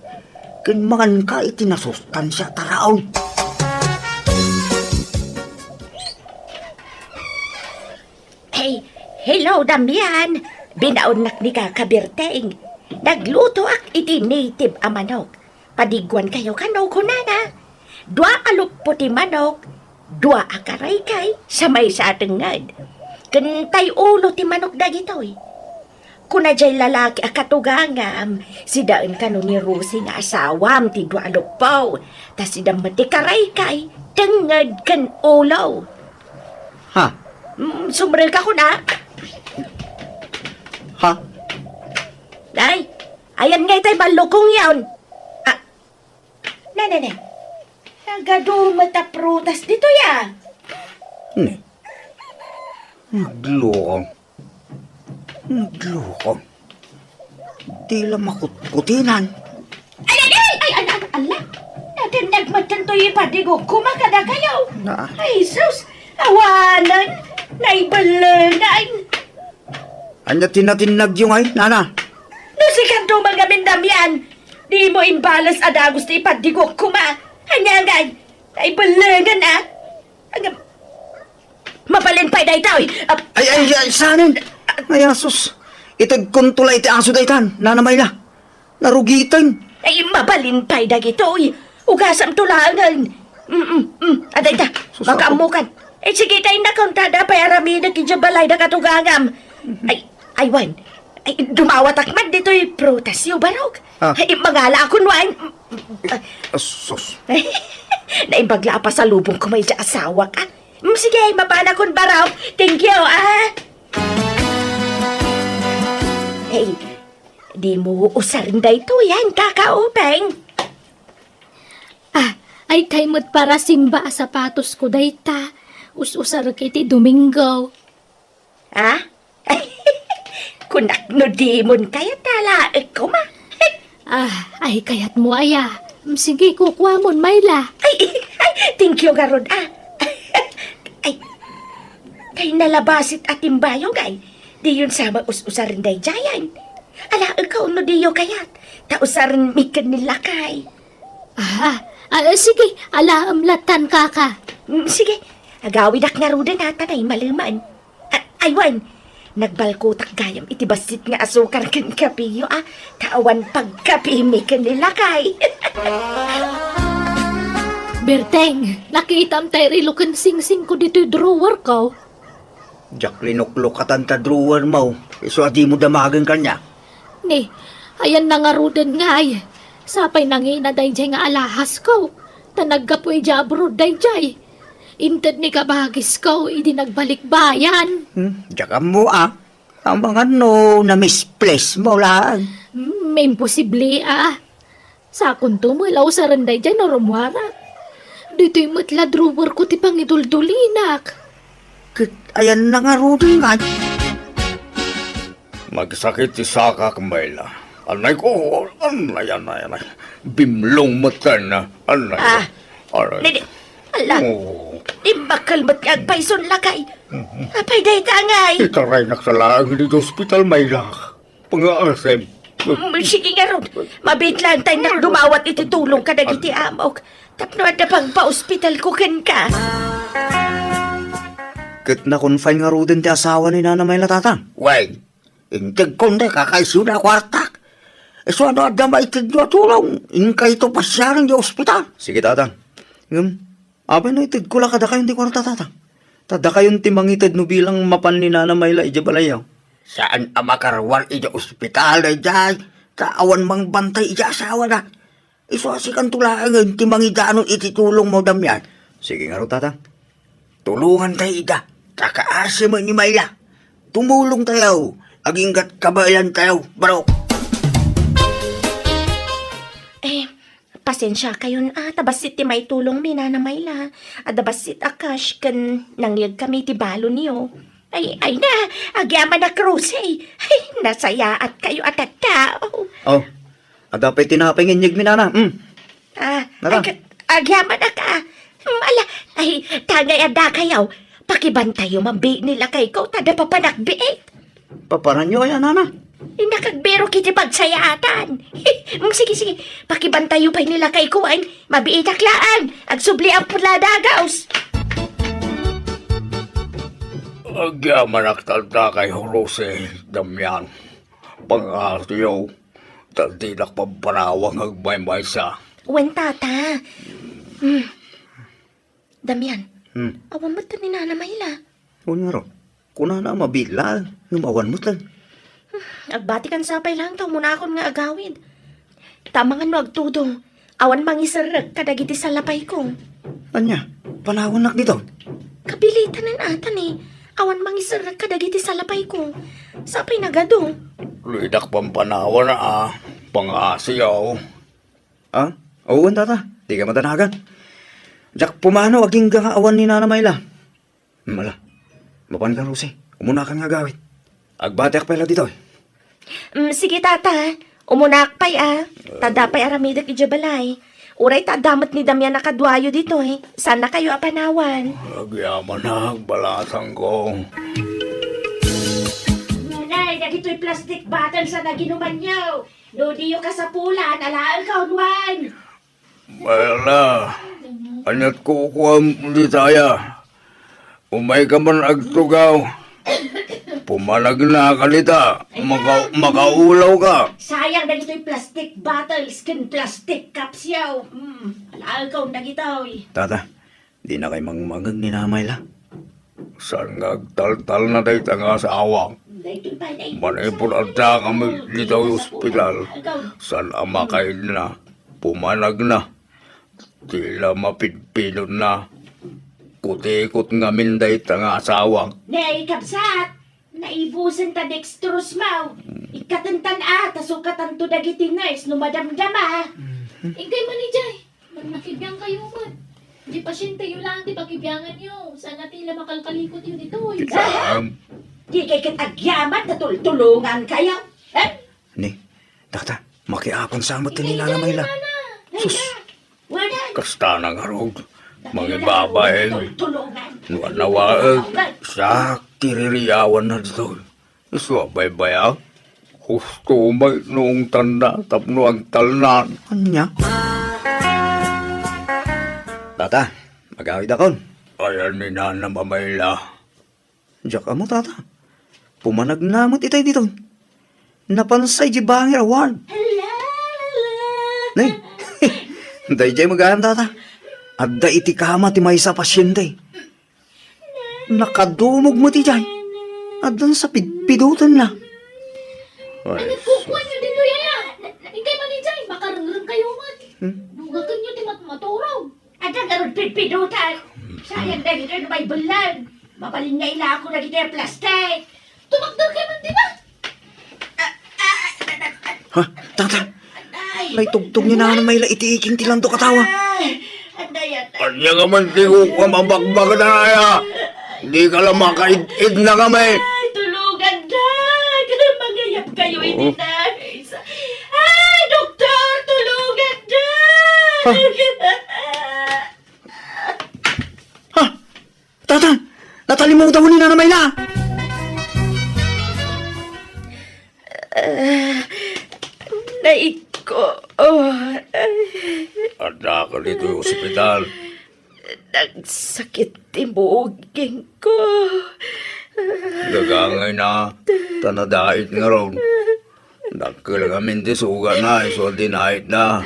Ken manganka iti nasustansia a taraon. Hey, hello, Damian. Binaonnak ni Kaka Berteng. Naglutoak iti native a manok. Padiguankayo kano, kunana. Dua a luppo ti manok, dua a karaykay, sa maysa a tengnged. Ken tay ulo ti manok dagitoy. Kuna jay lalaki a katugangam, sidaen kano ni Rosie nga asawam ti dua a luppo, ta sida met ti karaykay, tengnged ken ulo. Ha? Mm, sumrek ako na. Ha? Ay, ayan nga itay ballukong yon. Ah, ne, ne, ne. Nagadu met a prutas ditoy, a. Ne. Naglukong. Naglukong. Di la makutkutinan. Ay, ay, ay, ay, ay, ala. Nadendeg met Ipadigok koma kadakayo. Na. Ay, sus! Awanen! Naibellengan! Ania ti natinnagyo ngay, nana? No sikanto man ngamin, Damian, dimo imbales a dagus ti ipadigok koma. Ania ngay? Naibellengan, a? Ang, mabalin pay daytoy. Ap- Ay, ay, ay, sanen? Ay, asus. Itedkonto la iti aso daytan, Nana Mayla. Narugiten. Ay, mabalin pay dagitoy. Ugasamto laengen. Mm, mm, mm. Adayta, sus, makaammokan. Eh, sige, ta innak, ta adda pay aramidek idiay balay da katugangam. Ay, ay, wen. Ay, dumawatak man ditoy prutasyo, barok. Ah. Ay, mangala akon wen. Ah, sus. Naimbag la a pasalubong ko may asawak, a. Mm, sige, mapanakon, barok. Thank you, a. Ay, dimo usaren daytoy, a, Kaka Openg. Ah, ay, tay met para simba a sapatosko dayta. Us-usarek iti Domingo. Ha? Kunak no dimon kayat a laeng koma. Ah, ay, kayatmo aya. Sige, kukuamon, Mayla. Ay, ay, thank you ngarud, a. Ay, tay nalabasit a timbayong, ay. Diyon sa maus-usaren daydiayen. Alaekon no diyo kayat. Ta usaren mi ken ni lakay. Ah, ah, sige, alaem latan, Kaka. Mm, sige, agawidak ngaruden a, ta naimaleman. A-, ay wen, nagbalkotak gayam iti bassit nga asukar ken kapeyo, a, ta awan pagkapemi ken ni lakay. Berteng, nakitam tay relo ken singsingko ditoy drawerko. Diak linuklokatan ta drawermo, isu a dimo damagen kaniak. Ni, ayanna ngaruden ngay. Sapay nangina daydiay nga alahasko, ta naggapu idiay abroad daydiay. Inted ni kabagisko idi nagbalikbayan. Hmm, diak ammo, a. Amangan no na-misplacemo laeng. Hmm, imposible, a. Sakonto met la usaren daydiay no rummuarak. Ditoy met la drawerko ti pangiduldulinak. Ket ayanna ngaruden ngay. Magsakit ti sakak, Mayla. Anay ko, anay, anay, anay. Bimlong met ken, anay. Ah, aray. Didi, ala. Oh. Imbakkel met nga agpayson, lakay. Mhm. Apay dayta ngay? Itaraynak sa laeng iti ospital, Mayla. Pangaasim. Mm, sige ngarud. Mabiit laeng ta innak dumawat iti tulong kadagiti amok. Tapno adda pagpaospitalko kenka. Ket na-confine ngaruden ti asawa ni Nana Mayla, Tatang? Wen, integkon dayta kakaisuna a kuartak. Isu a no adda maitedyo a tulong, inkayto pasiaren idiay ospital. Sige, Tatang. Ngem, apay no itedko la kadakayon ti kuarta, Tatang? Ta dakayon ti mangited no bilang mapan ni Nana Mayla idiay balayyo. Saan a makaruar idiay ospital daydiay, ta awan mangbantay idiay asawana. Isu a sikanto laengen ti mangidanon iti tulongmo, Damian. Sige ngarud, Tatang. Tulongantayo ida, ta kaasi met ni Mayla. Tumulongtayo, agingga't kabaelantayo, barok. Eh, pasensiakayon a, ta bassit ti maitulongmi, Nana Mayla. Adda bassit a cash ken nangyegkami ti balonyo. Ay, ay na, agyamanak, Rose. Ay, nasayaatkayo a tattao. Oh, adda pay tinapay nga inyegmi, Nana. Mm. Ah, Nana. Ag-, agyamanak, a. Mm, ala, ay, ta ngay addakayo. Pakibantayo, mambiit ni lakayko, ta adda papanak biit. Paparanyo aya, Nana? Innak agbirok iti pagsayaatan. Mm, sige, sige. Pakibantayo pay ni lakayko, ay. Mabiitak laeng. Agsubliak pay la a dagus. Agyamanak ta addakayo, Rose, Damian. Pangaasim, ta dinak pampanawag nga agmaymaysa. Wen, Tata. Mm. Damian, hmm, awan met ni Nana Mayla. Wen ngarud, kunana a mabiit laeng, ngem awan met. Hmm, agbatikan sapay laeng ta umunakon nga agawid. Ta amangan no agtudong, awan mangiserrek kadagiti salapayko. Ania, panawannak ditoy? Kabilitanen ata ni, awan mangiserrek kadagiti salapayko. Sapay nagadu. Dinak pampanawan a, pangaasim. Ah? Wen, Tata. Dika madanagan. Diak pumanaw agingga nga awan ni Nana Mayla. Hmm, ala. Mapanka, Rose. Umunakan nga agawid. Agbatiak pay la ditoy. Mm, sige, Tata. Umunaak pay, a. Ta adda pay aramidek idiay balay. Uray ta adda met ni Damian a kaduayo ditoy, saannakayo a panawan. Agyamanak, balasangko. Nanay, dagitoy plastic bottles a naginumanyo. No diyo kasapulan, alaenkaw, Juan. Mayla, aniat kukuam ditaya? Umayka man agtugaw. Pumanagnaka dita. Maka-, makaulaw ka. Sayang dagitoy plastic bottles ken plastic cups yaw. Hmm, alaenkaw dagitoy. Tata, dinakay mangmangeg ni Nanay Mayla. Saan nga agtaltalna dayta nga asawak? Daytoy pay, daytoy. Manipud adda kami dita ospital, saan a makaidna, pumanagna. Ti la mapidpidotna. Kutikot ngamin dayta nga asawak. Ne, kabsat, naibusen ta dextrose mo. Ikkatentan a, ta sukatanto dagiti nurse no madamdama. Inkay man idiay, nakibiangkayo met. Di pasienteyo laeng ti pakibianganyo, saan a ti la makalkalikotyo ditoy. Saan? Di kay ket agyaman ta tultulongankayo. Eh? Ni, tata, makiapan sa met ni Nanay Mayla. Sus, kasta na ngarud. Mangibabain. No anawaek, siak ti ririawanna ditoy. Isu a baybay-ak. Husto met no ungtanna tapno agtalnan. Ania? Tata, agawidakon. Ayan ni Nanay Mayla. Diak ammo, tata. Pumanagna met itay ditoy. Napansay di bangir a ward. Nay, daydiay met gayam, tata. Adda iti kama ti maysa a pasiente. Nakadumog met idiay. Addan sa pidpidotenna. Ay, nagkukuanyo ditoy, aya? Inkay man idiay, makarengrengkayo met. Hmm? Dugakenyo ti mat-, maturog. Adda ngarud pidpidotan. Sayang dagitoy no maibellan. Mabalin nga ilako dagitoy a plastik. Tumakder kay man dita. Ha? Tata? Ay. Naitugtog ni Nanay Mayla iti iking ti landok a tawa. Ay. Anday, anday. Ania nga man ti kukuam a bakbak, Nanay, a? Dika la makaid-id na kami. Ay, tulungan, Dag. Mangayab kayo iti nurse. Ay, doktor, tulungan, Dag. Ha? Ha? Tata, natalimudaw ni Nanay Mayla. Ah, naigko. Oh, ay. Adda ka ditoy ospital. Nagsakit ti mugingko. Gagangayna, ta nadait ngarud. Dakkel ngamin ti sugatna, isu a dinait na.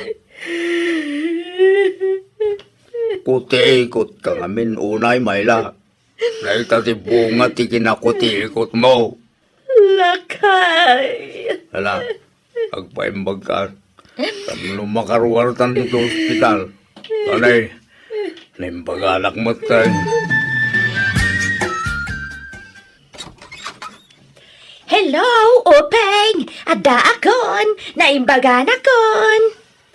Kutikot ka ngamin unay, Mayla. Dayta ti bunga ti kinakutikot mo. Lakay. Ala, agpaimbag ka. Tapno makaruartan ditoy ospital. Anay, naimbaganak met tay. Hello, Upeng! Addaakon! Naimbaganakon!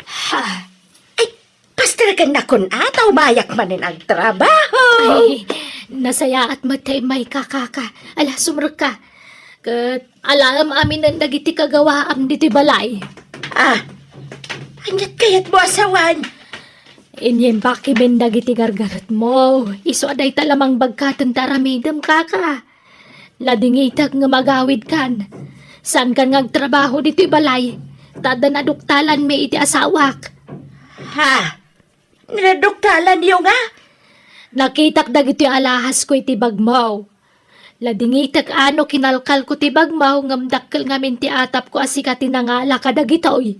Ha? Ay, Pasterkennakon a, ta umayak manen agtrabaho. Ay, nasayaat met ti immayka, kaka. Ala, sumrekka. Ket alaem aminen dagiti kagawaam ditoy balay. Ah, aniat kayatmo a sawen? Inyembakimin dagiti gargaretmo. Isu a dayta la mangbagkaten ti aramidem, kaka. Nadingitek nga agawidkan. Saankan nga agtrabaho ditoy balay, ta adda naduktalanmi iti asawak. Ha? Naduktalanyo nga? Nakitak dagitoy alahasko iti bagmo. Nadingitek a no kinalkalko ti bagmo, ngem dakkel ngamin ti atapko a sika ti nangala kadagitoy.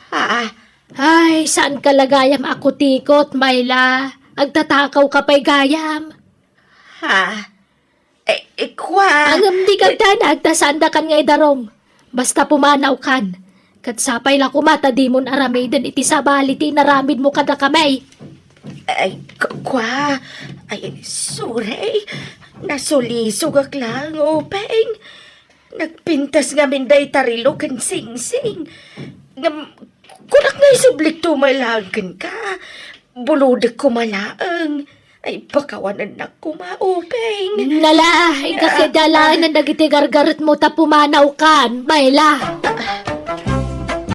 Ah. Ay, saanka la gayam a kutikot, Mayla. Agtatakawka pay gayam. Ha? Eh, eh, kua. Ngem dika agdanag ta saandakan nga idarum. Basta pumanawkan. Ket sapay la koma ta dimon aramiden iti sabali ti inaramidmo kadakami. Ay, ku-, kua. Ay, sorry. Nasulisogak laeng, Upeng. Nagpintas ngamin dayta relo ken singsing. Ngem, kunak nga isublikto met laeng kenka. Bulodek koma laeng. Ay, pakawanennak koma, Upeng. Nala, inka ketdi alaenan dagiti gargaretmo ta pumanawkan, Mayla.